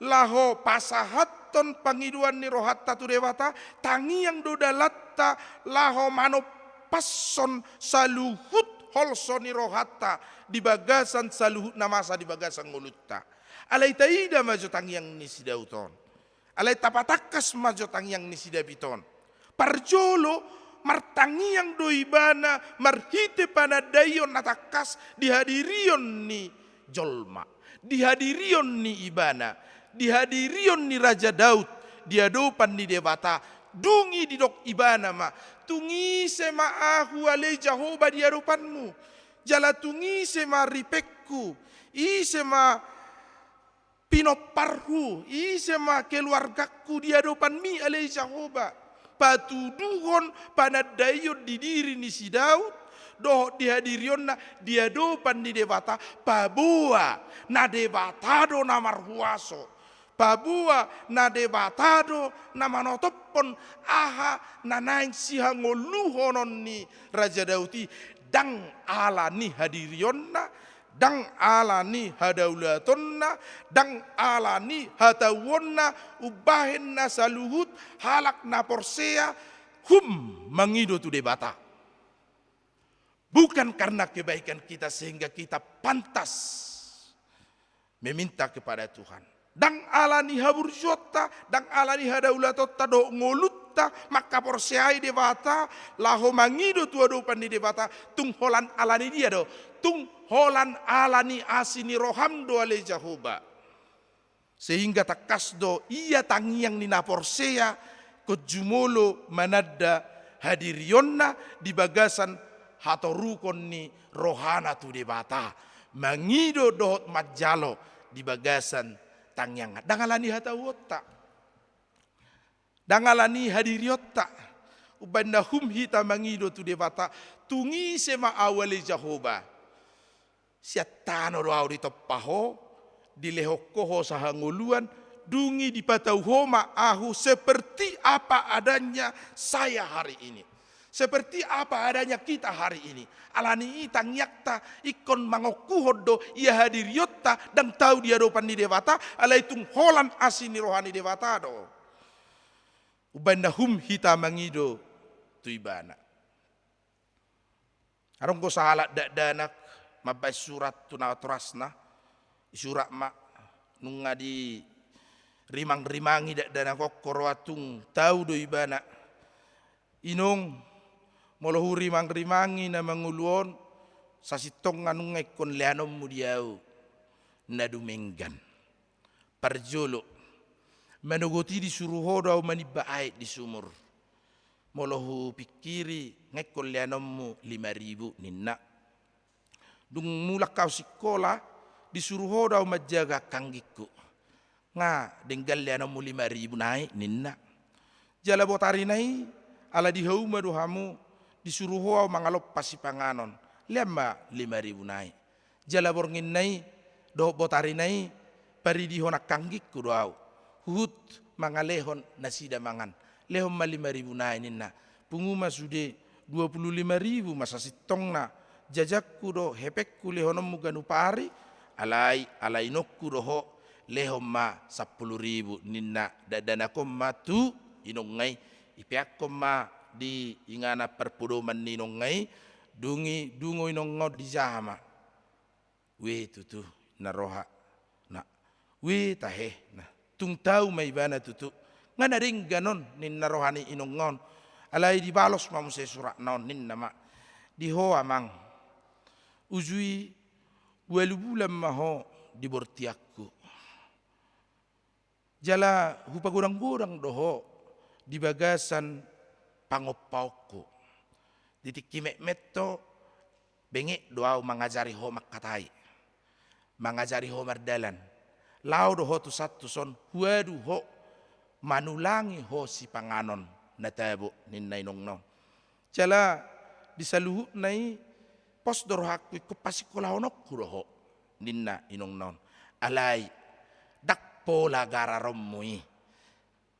laho pasahathon pangidoan ni rohanta tu Debata, tangiang do dalanta laho manompashon saluhut holso ni rohanta di bagasan saluhut na masa di bagasan ngolunta. Alai taida ma jo tangiang ni si Daud on. Alai tapatangkas ma jo tangiang ni si Daud on. Parjolo, martangiang do ibana marhite panandaion na tangkas di hadirion ni jolma, di hadirion ni ibana, di hadirion ni Raja Daud, di adopan ni Debata. Dung i didok ibana ma, tung ise ma ahu ale Jahowa di adopanmu? Jala tung ise ma ripengku? Ise ma pinomparhu, ise ma keluargangku di adopanmi ale Jahowa? Patuduhon panandaion di diri ni si Daud dohot di hadirionna di adopan ni Debata, paboa na Debata do na marhuaso, paboa na Debata do na manotophon aha na naeng sihangoluhonon ni Raja Daud i, ndang ala ni hadirionna, ndang ala ni hadaulatanna, ndang ala ni hatauonna, umbahen na saluhut halak na porsea hum mangido tu Debata. Bukan karena kebaikan kita sehingga kita pantas meminta kepada Tuhan. Ndang ala ni haburjuonta, ndang ala ni hadaulatonta dohot ngolunta mangkaporseai Debata, laho mangido tu adopan ni Debata, tung holan ala ni dia do, tung holan ala ni asi ni roham do ale Jahowa. Sehingga tangkas do ia tangiang ni na porsea ingkon jumolo mananda hadirionna di bagasan hatorukon ni rohana tu Debata, mangido dohot manjalo di bagasan tangiangna. Ndang ala ni hatauonta, ndang ala ni hadirionta, umbaen na hum hita mangido tu Debata, tung ise ma au ale Jahowa. Sian tano do au ditompa ho, dilehon ho hosa hangoluan, dung i dipatau ho ma ahu seperti apa adanya saya hari ini. Seperti apa adanya kita hari ini. Ala ni i tangiangta ingkon mangokuhon do ia hadirionta ndang tau di adopan ni Debata, alai tung holan asi ni roha ni Debata do. Umbaen na hum hita mangido tu Ibana. Adong do sahalak dakdanak mambaen surat tu natorasna, disurat ma, nunga dirimangrimangi dakdanak on, roha tung tau do ibana. Inong, molo hurimangrimangi na mangolu on, sasintongna nunga ingkon leanonmu di au na dumenggan. Parjolo, manogot i disuru ho do au manimba aek di sumur. Molo hupingkiri, nga ingkon leanonmu lima ribu ninna. Dung mulak au sikola, disuru ho do au manjaga angka anggingku. Nga denggan leanonmu lima ribu nai ninna. Jala botarina i, ala di hauma do hamu, disuru ho au mangalompa sipanganon. Lean ma lima ribu nai. Jala bornginna i dohot botarina i paridihon angka anggingku do au, huhut mangalehon nasida mangan. Lehon ma lima ribu nai ninna. Pungu ma sude, dua puluh lima ribu ma sasintongna jajangku dohot hepengku lehononmu ganup ari, alai ala inongku do ho, lehon ma sampulu ribu ninna. Dakdanak on ma tu inongna i, ipeakkon ma di inganan parpodoman ni inongna i, dung i dungo inongna on dijaha ma. Ue tutu, na roha, na. Ue tahe, na. Tung tau ma ibana tutu. Nga na denggan on, ninna roha ni inongna on. Alai dibalos ma muse suratna on, ninna ma. Di ho amang. Uju i ualu bulan ma ho di bortianku. Jala hupagodanggodang do ho di bagasan pangompaonku. Di tingki metmet on benget do au mangajari ho mangkatai, mangajari ho mardalan. Laho do ho tusan tuson huadu ho, manulangi ho sipanganon na tabo, ninna inongna on. Jala di saluhutna i, pos do rohangku ingkon pasikkolahononku do ho, ninna inongna on. Alai, ndang pola gararonmu i.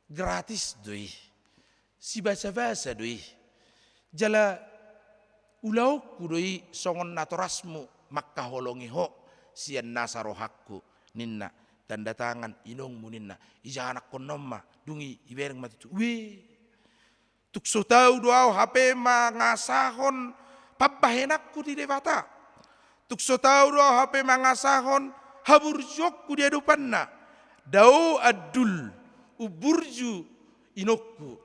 Gratis do i. Sibasabasa do i. Jala ulaonku do i songon natorasmu mangkaholongi ho sian nasa rohangku, ninna. Tanda tangan inongmu, ninna. Ijanahon ma, dung i ibereng ma tutu. Ue. Tung so tau do au hape mangasahon pambahenanku di Debata. Tung so tau do au hape mangasahon haburjuonku di adopanna. Dao andul, umburju inongku,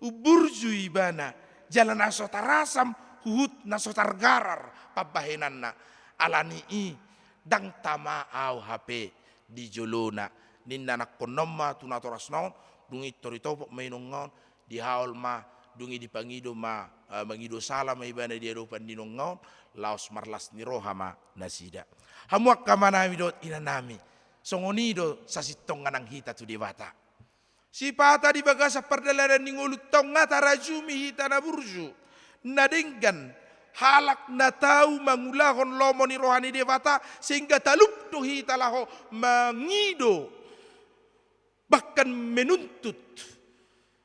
umburju ibana, jala na so tarasam huhut na so targarar pambahenanna. Ala ni i ndang tama au hape di jolona, ninna. Nangkonon ma tu natorasna on, dung i tor ditopot ma inongna on, dihaol ma, dung i dipangido ma, eh, mangido sala ma ibana di adopan ni inongna on, laos marlas ni roha ma nasida. Hamu angka amanami dohot inanami, songon i do sasintongna nang hita tu Debata. Sipata di bagasan pardalanan ni ngolunta on nga tarajumi hita na burju, na denggan, halak na tau mangulahon lomo ni roha ni Debata, sehingga talup do hita laho mangido, bahkan menuntut,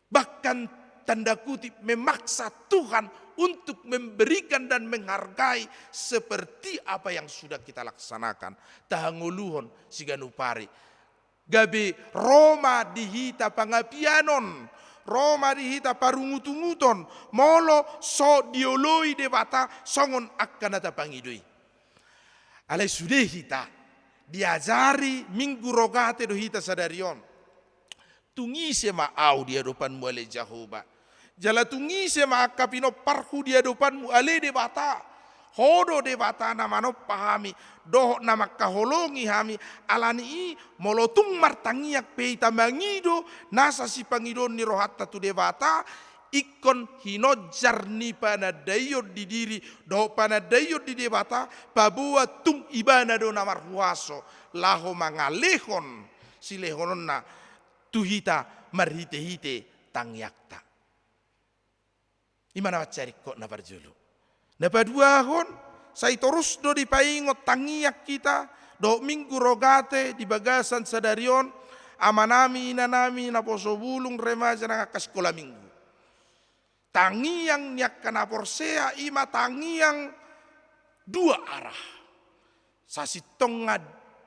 bahkan tanda kutip memaksa Tuhan untuk memberikan dan menghargai seperti apa yang sudah kita laksanakan. Tahangoluhon siganup ari. Gabe ro ma di hita pangapianon, Ro ma di hita parungutunguton molo so dioloi Debata songon angka na tapangido i. Alai sude hita diajari Minggu Rogate do hita sadari on. Tung ise ma au di adopanmu ale Jahowa? Jala tung ise ma angka pinomparhu di adopanmu ale Debata? Ho do Debata na manompa hami dohot na mangkaholongi hami. Alani i molo tung martangiang pe hita mangido nasa sipangidoon ni rohanta tu Debata, ingkon hinonjar ni panandaion di diri dohot panandaion di Debata, paboa tung Ibana do na marhuaso laho mangalehon silehononna tu hita marhitehite tangiangta. I ma na mansai ringkot na parjolo. Na paduahon, sai torus do dipaingot tangiang hita dohot Minggu Rogate di bagasan sadari on, amanami, inanami, naposo bulung, remaja nang angka sikola minggu. Tangiang ni angka na porsea i ma tangiang dua arah. Sasintongna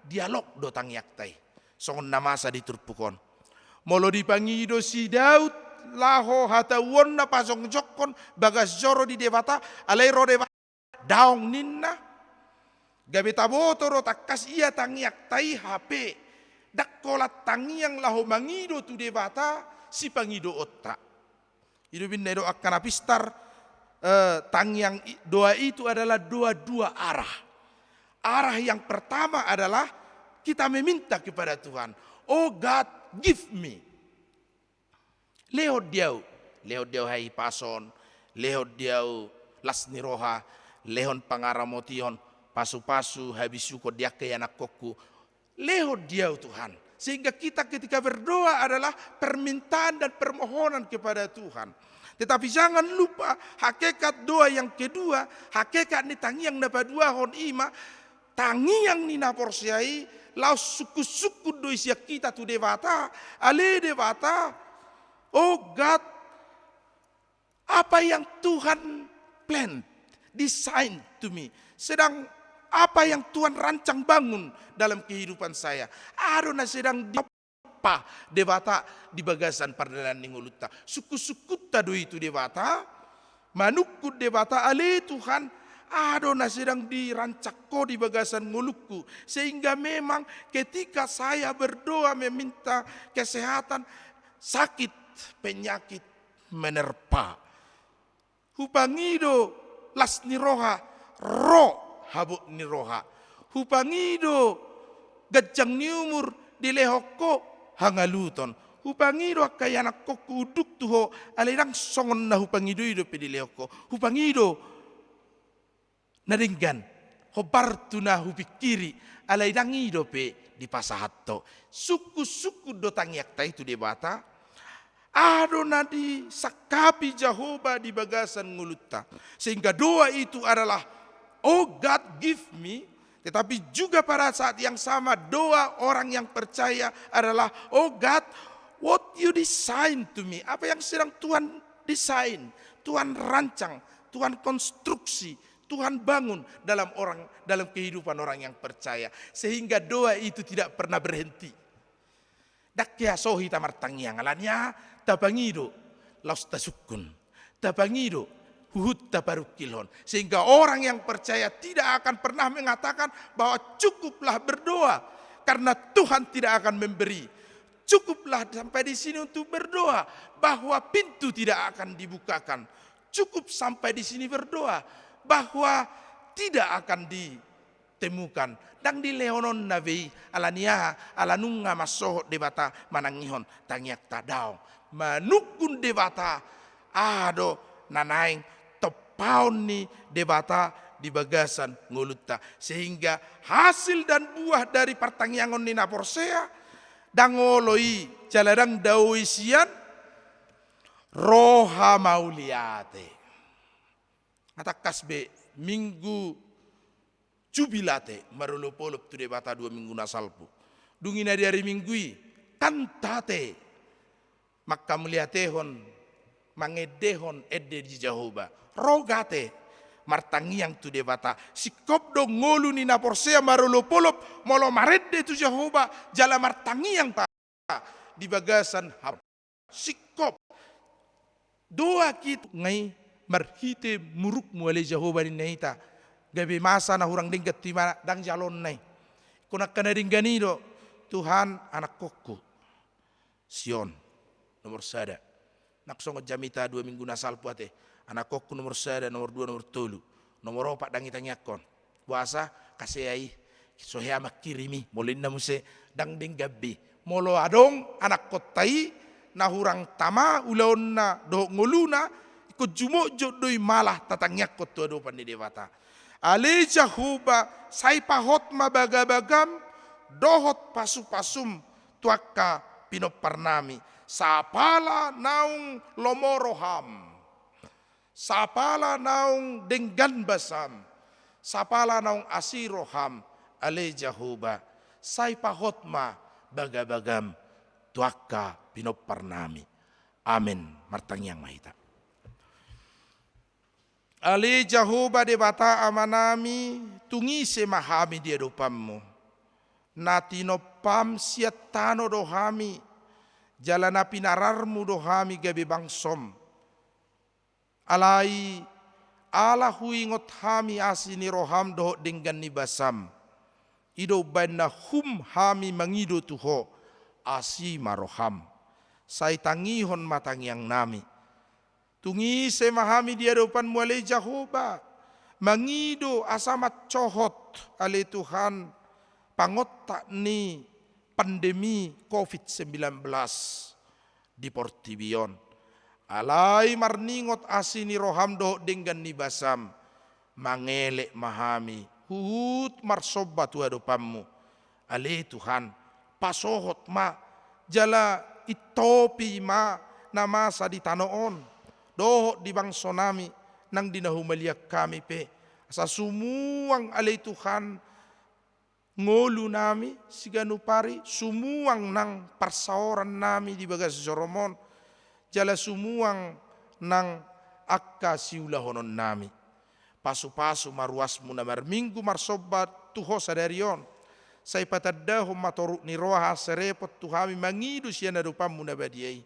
dialog do tangiangta i. Songon na masa di turpuk on. Molo dipangido si Daud laho hatauonna pajongjongkon bagas joro di Debata, alai ro Debata daong ninna. Gabe taboto do tangkas ia tangiangta i hape ndang holan tangiang laho mangido tu Debata sipangidoonta. I do umbahen na didok angka na pistar, eh, tangiang i, doa itu adalah doa dua arah. Arah yang pertama adalah kita meminta kepada Tuhan, "Oh God, give me." Lehon di au, lehon di au hahipason, lehon di au las ni roha, lehon pangaramotion, pasupasu habisuhon di angka ianakhonhu. Lehon di au Tuhan. Sehingga kita ketika berdoa adalah permintaan dan permohonan kepada Tuhan. Tetapi jangan lupa, hakikat doa yang kedua, hakikat ni tangiang na paduahon i ma, tangiang ni na porsea i, laos sungkunsungkun do i sian hita tu Debata, ale Debata, oh God, apa yang Tuhan plan, design to me. Sedang apa yang Tuhan rancang bangun dalam kehidupan saya. Aha do na sedang ditompa Debata di bagasan pardalanan ni ngolunta. Sungkunsungkunta do i tu Debata, manungkun Debata, ale Tuhan, aha do na sedang dirancang Ho di bagasan ngolungku. Sehingga memang ketika saya berdoa meminta kesehatan, sakit, penyakit menerpa. Hupangido las ni roha, ro habot ni roha. Hupangido ganjang ni umur, dilehon Ho hangaluton. Hupangido angka ianakhonhu unduk tu Ho, alai ndang songon na hupangido i dope dilehon Ho. Hupangido na denggan, hombar tu na hupingkiri, alai ndang i dope dipasahat Ho. Sungkunsungkun do tangiangta i tu Debata. Aha do na disangkapi Jahowa di bagasan ngolunta. Sehingga doa itu adalah, "Oh God, give me." Tetapi juga pada saat yang sama doa orang yang percaya adalah, "Oh God, what you design to me?" Apa yang sedang Tuhan desain, Tuhan rancang, Tuhan konstruksi, Tuhan bangun dalam orang, dalam kehidupan orang yang percaya. Sehingga doa itu tidak pernah berhenti. Ndang hea so hita martangiang, alani aha? Tapangido laos tasungkun. Tapangido huhut taparungkilhon. Sehingga orang yang percaya tidak akan pernah mengatakan bahwa cukuplah berdoa karena Tuhan tidak akan memberi. Cukuplah sampai di sini untuk berdoa bahwa pintu tidak akan dibukakan. Cukup sampai di sini berdoa bahwa tidak akan ditemukan. Ndang dilehononna be i, alani aha? Ala nunga mansohot Debata manangihon tangiangta, daong. Manungkun Debata, aha do na naeng tompaon ni Debata di bagasan ngolunta. Sehingga hasil dan buah dari partangiangon ni na porsea, ndang olo i jala ndang dao i sian roha mauliate. Tangkas be Minggu Jubilate, marolopolop tu Debata dua minggu na salpu. Dung i na di ari Minggu i, kantate, mangkamuliatehon, mangendehon ende di Jahowa. Rogate, martangiang tu Debata. Singkop do ngolu ni na porsea marolopolop molo marende tu Jahowa jala martangiang ta di bagasan hap-, singkop. Dohot i tu nga i marhite murukmu ale Jahowa ninna hita, gabe masa na hurang denggan tu ibana ndang jalonna i. Ingkon angka na denggan i do, Tuhan, anakkonku Sion nomor sada. Ndang songon jamita dua minggu na salpu ate, anakkonku nomor sada, nomor dua, nomor tolu, nomor opat ndang itangiangkon. Boasa? Kasea i, so hea mangkirim i, molo inna muse ndang denggan be. Molo adong anakkonta i na hurang tama ulaonna dohot ngoluna, ingkon jumotjot do i malah tatangiangkon tu adopan ni Debata. Ale Jahowa, sai pahot ma bagabagam dohot pasupasum tu angka pinomparnami, sapala naung lomo roham, sapala naung denggan basam, sapala naung asi roham, ale Jahowa, sai pahot ma bagabagam tu angka pinomparnami. Amen. Martangiang ma hita. Ale Jahowa Debata Amanami, tung ise ma hami di adopanmu, na tinompam sian tano do hami, jala na pinararmu do hami gabe bangsom. Alai ala huingot hami asi ni roham dohot denggan ni basam, i do umbahen na hum hami mangido tu ho, asi ma roham. Sai tangihon ma tangiangnami. Tung ise ma hami di adopanmu ale Jahowa, mangido asa mansohot ale Tuhan, pangontak ni pandemi covid sembilan belas di portibi on. Alai marningot asi ni roham dohot denggan ni basam, mangelek ma hami huhut marsomba tu adopanmu. Ale Tuhan, pasohot ma, jala intopi ma na masa di tano on, dohot di bangsonami, nang di na humaliang hami pe. Asa sumuang ale Tuhan, ngolunami siganup ari, sumuang nang parsaorannami di bagas jorom on, jala sumuang nang angka siulahononnami. Pasupasu ma ruasmu na marminggu marsomba tu ho sadari on. Sai patandahon ma toruk ni roha serepot tu hami mangido sian adopanmu na badia i.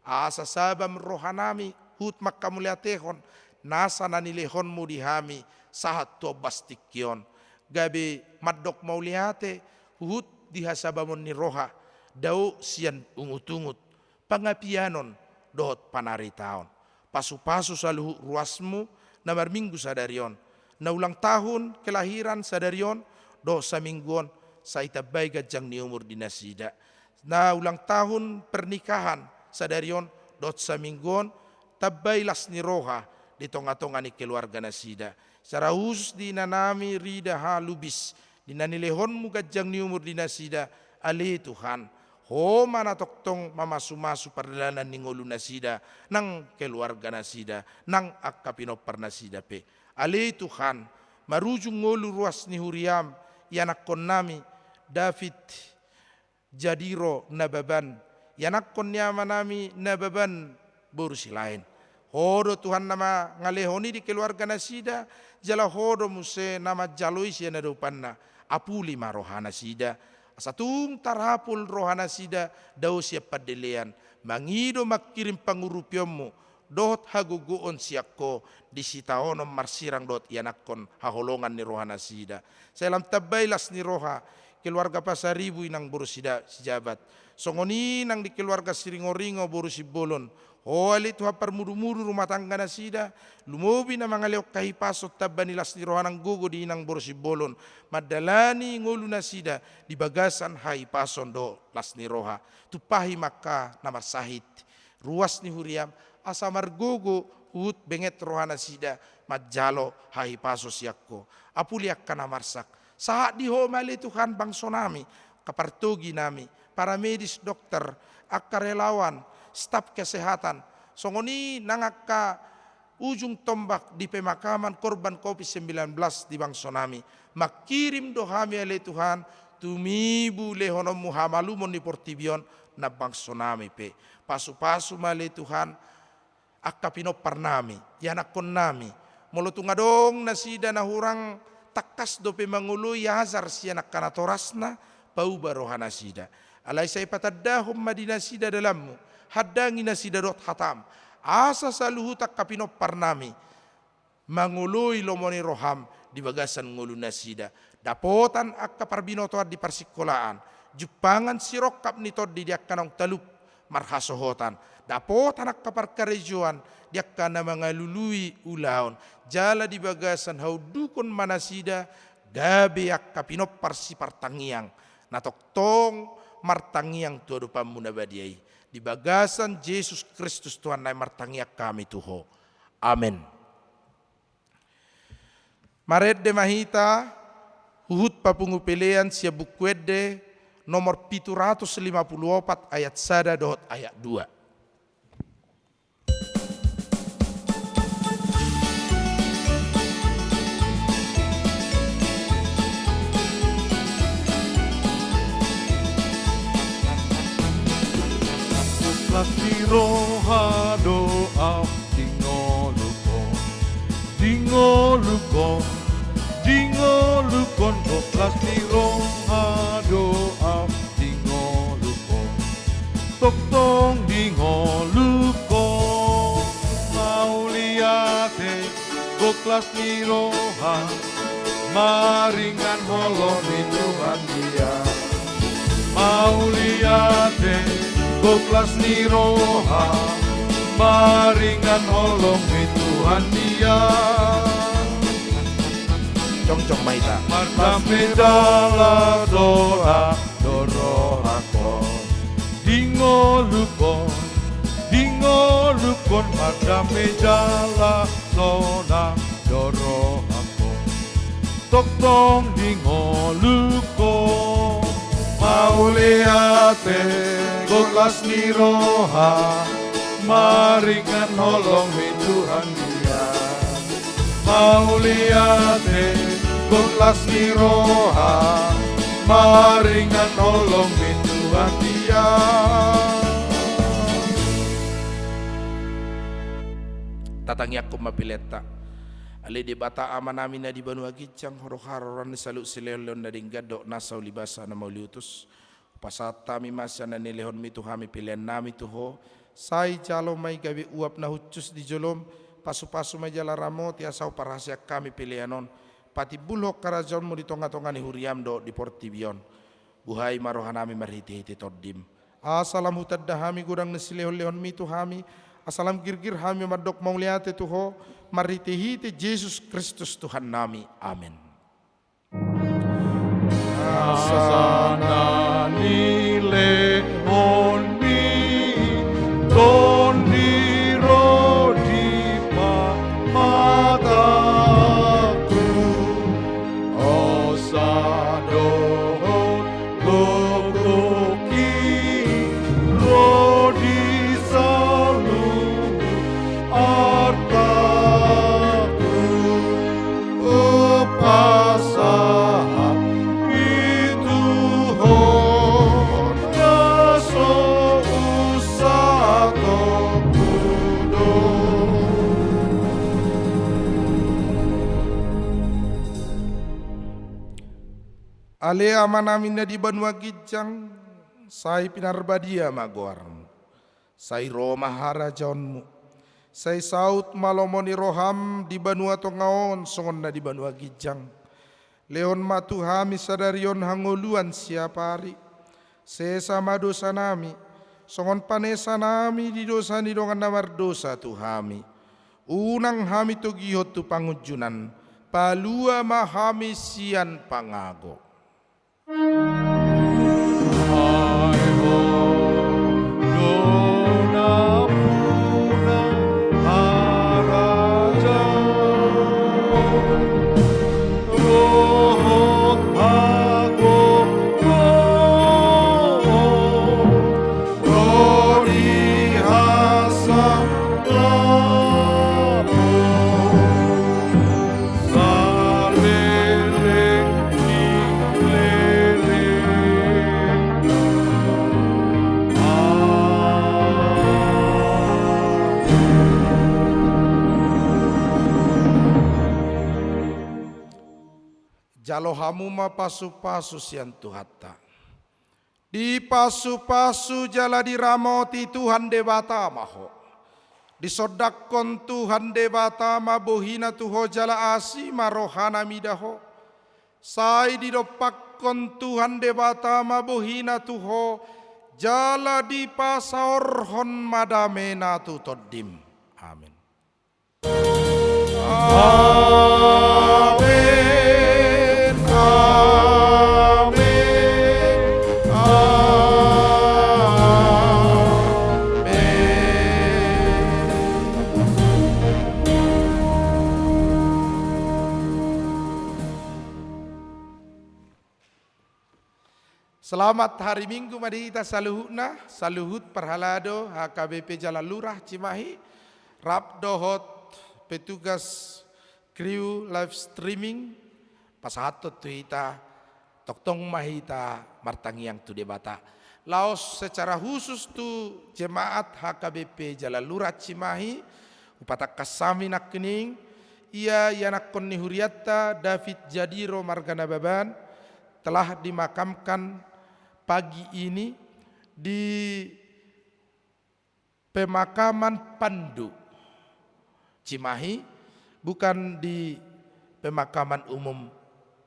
Asa sabam rohanami huhut mangkamauliatehon nasa na nilehonmu di hami sahat tu ombas tingki on. Gabe mandok mauliate huhut di hasabamon ni roha, dao sian ungutungut, pangapianon dohot panaritaon. Pasupasu saluhut ruasmu na marminggu sadari on. Na ulang tahun kelahiran sadari on dohot saminggu on, sai tambai ganjang ni umur di nasida. Na ulang tahun pernikahan sadari on dohot saminggu on, tambai las ni roha di tongatonga ni keluarga nasida. Secara khusus di inanami Rida Halubis, di na nilehonmu ganjang ni umur di nasida, ale Tuhan, ho ma na tongtong mamasumasu pardalanan ni ngolu nasida, nang keluarga nasida, nang angka pinompar nasida pe. Ale Tuhan, marujung ngolu ruas ni huriam, ianakkonnami David Jadiro Nababan, ianakkon ni amanami Nababan boru Silaen. Ho do Tuhan na mangalehon i di keluarga nasida, jala ho do muse na manjalo i sian adopanna. Apuli ma roha nasida, asa tung tarapul roha nasida, dao sian pandelean, mangido mangkirim pangurupionmu dohot hagogoon sian ho di sitaonon marsirang dohot ianakkon haholongan ni roha nasida. Sai lam tambai las ni roha keluarga Pasaribu inang boru sida Sijabat. Songon i nang di keluarga Siringoringo boru Simbolon. Ho ale Tuhan parmudumudu rumah tangga nasida, lumobi na mangalehon hahipason tamba ni las ni roha nang gogo di inang boru Simbolon, mandalani ngolu nasida di bagasan hahipason dohot las ni roha. Tumpahi ma angka na marsahit ruas ni huriam, asa margogo huhut benget roha nasida manjalo hahipason sian ho. Apuli angka na marsak, sahat di ho ma ale Tuhan bangsonami, angka partoginami, paramedis, dokter, angka relawan, staf kesehatan, songon i nang angka ujung tombak di pemakaman korban covid sembilan belas di bangsonami. Mangkirim do hami ale Tuhan, tumibu lehononmu hamalumon ni portibi on nang bangsonami pe. Pasupasu ma ale Tuhan angka pinomparnami, ianakkonnami. Molo tung adong nasida na hurang tangkas dope mangoloi ajar sian angka natorasna, pauba roha nasida. Alai sai patandahon ma di nasida dalanmu, handangi nasida dohot hatam, Asa saluhut angka pinomparnami mangoloi lomo ni roham di bagasan ngolunasida. Dapotan angka parbinotoan di parsingkolaan, jumpangan sirongkap ni tondi di angka naung talup marhasohotan, dapotan angka parkarejoan di angka na mangalului ulaon, jala di bagasan haundukon ma nasida gabe angka pinompar sipartangiang, na tongtong martangiang tu adopanmu na badia i. Di bagasan Jesus Kristus Tuhannami martangiang hami tu Ho. Amen. Marende ma hita, huhut papungu pelean sian Buku Ende nomor pitu ratus lima pulu opat, ayat sada dohot ayat dua. Las ni roha do au di ngolungkon, di ngolungkon, di ngolungkon, gok las ni roha do au di ngolungkon, tongtong di ngolungkon. Mauliate, gok las ni roha, maringan holong ni Tuhan Dia. Mauliate, gok las ni roha, maringan holong ni Tuhan Dia. Jongjong ma hita. Mardame jala sonang do rohangkon di ngolungkon, di ngolungkon, mardame jala sonang do rohangkon, tongtong di ngolungkon. Mauliate, gok las ni roha, maringan holong ni Tuhan Dia. Mauliate, gok las ni roha, maringan holong ni Tuhan Dia. Tatangiangkon ma peleanta. Ale Debata Amanami na di banua ginjang, Ho do haroroan ni saluhut silehonlehon na denggan dohot nasa ulibasa na mauliutus. Hupasahat hami ma sian na nilehonmi tu hami peleannami tu Ho, sai jalo ma i gabe uap na hushus di jolom, pasupasu ma i jala ramoti asa huparhaseang hami pelean on patimbulhon harajaonmu di tongatonga ni huriam dohot di portibi on. Buhai ma rohanami marhitehite Tondim, asa lam hutanda hami godang ni silehonlehonmi tu hami, asa lam girgir hami mandok mauliate tu Ho, marhitehite Jesus Kristus Tuhannami. Amen. Asa na nilehonmi Tondi ro di pamatangku, hosa dohot gogo i ro di saluhut artangku. Hupasahat i tu Ho na so unsatonku do. Ale Amanami na di banua ginjang, sai pinarbadia ma goarmu. Sai ro ma harajaonmu. Sai saut ma lomo ni roham di banua tonga on songon na di banua ginjang. Lehon ma tu hami sadari on hangoluan siapari. Sesa ma dosanami, songon panesanami di dosa ni dongan na mardosa tu hami. Unang hami togihon tu pangunjunan, palua ma hami sian pangago. Ai Ho do nampuna harajaon dohot hagogoon ro di hasangapon saleleng ni leleng. Amen. Jalo hamu ma pasupasu sian Tuhanta. Dipasupasu jala diramoti Tuhan Debata ma ho. Disondangkon Tuhan Debata ma bohina tu ho jala asi ma rohana mida ho. Sai didompakkon Tuhan Debata ma bohina tu ho, jala dipasaorhon ma damena tu tondim. Amen. Amen, amen, amen. Selamat hari Minggu ma di hita saluhutna, saluhut parhalado H K B P Jalalurang Cimahi, rap dohot petugas kru live streaming, pasahathon tu hita, tongtong ma hita martangiang tu Debata. Laos secara khusus tu jemaat H K B P Jalalurang Cimahi, hupatangkas hami nangkining, ia ianakhon ni hurianta David Jadiro marga Nababan, telah dimakamkan pagi ini di pemakaman Pandu Cimahi, bukan di pemakaman umum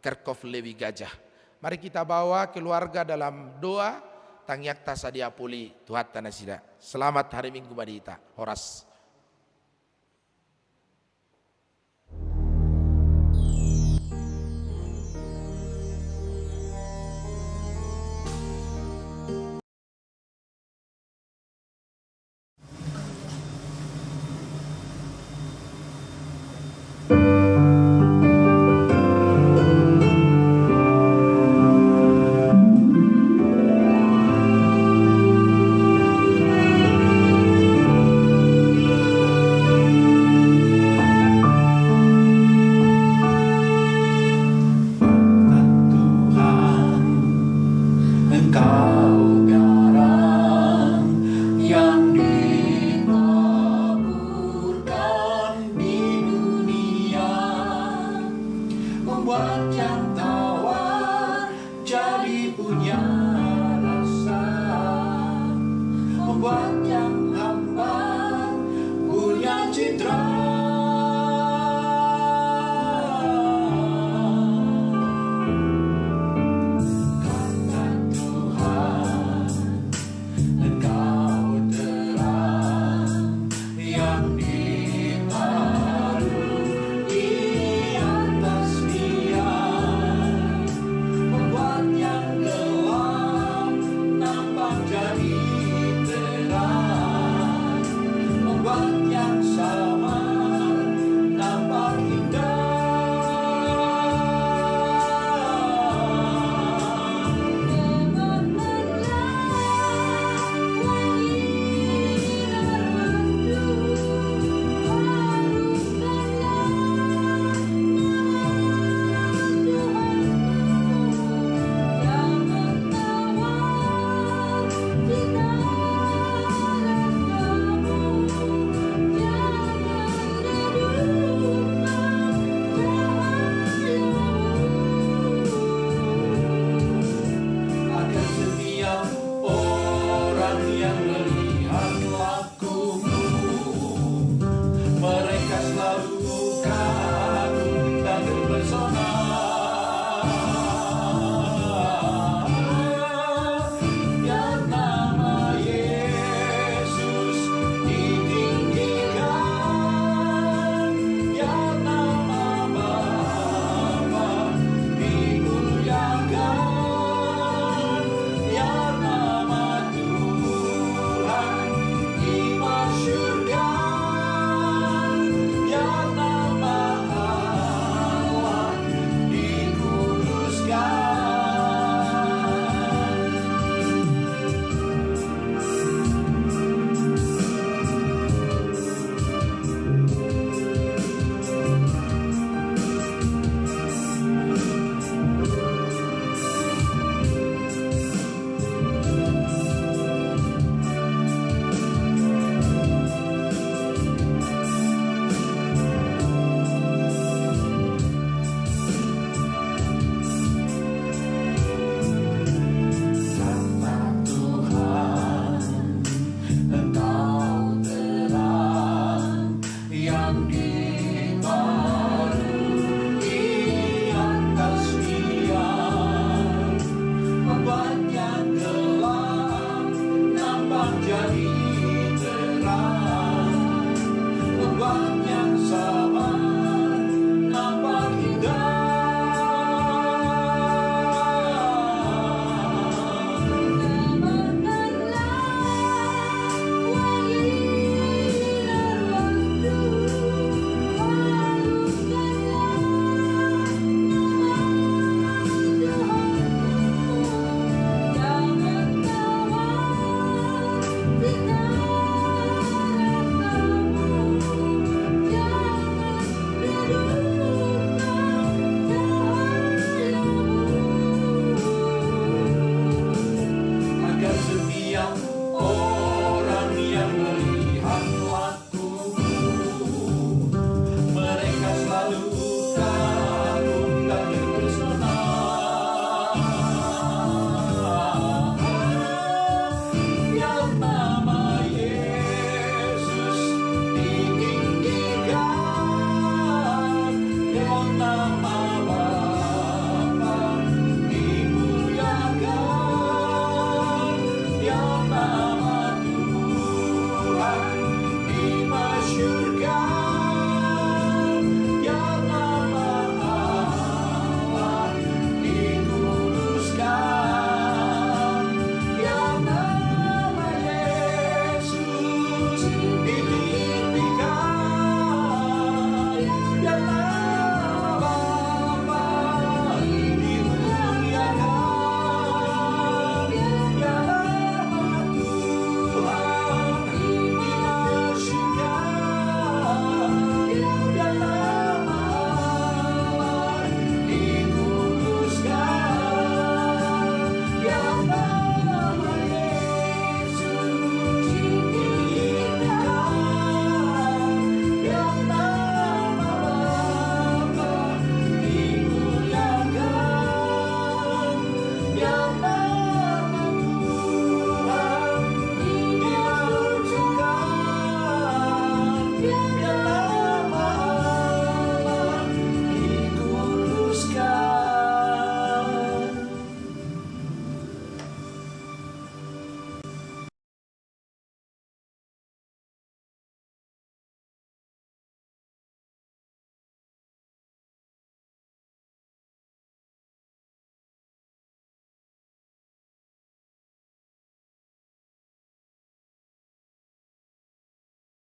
Kerkhof Lewi Gajah. Mari kita bawa keluarga dalam doa, tangiangta sadia puli Tuhanta nasida. Selamat hari Minggu ma di hita. Horas. Tuhan, Engkau garam yang ditaburkan di dunia, membuat yang tawar jadi punya.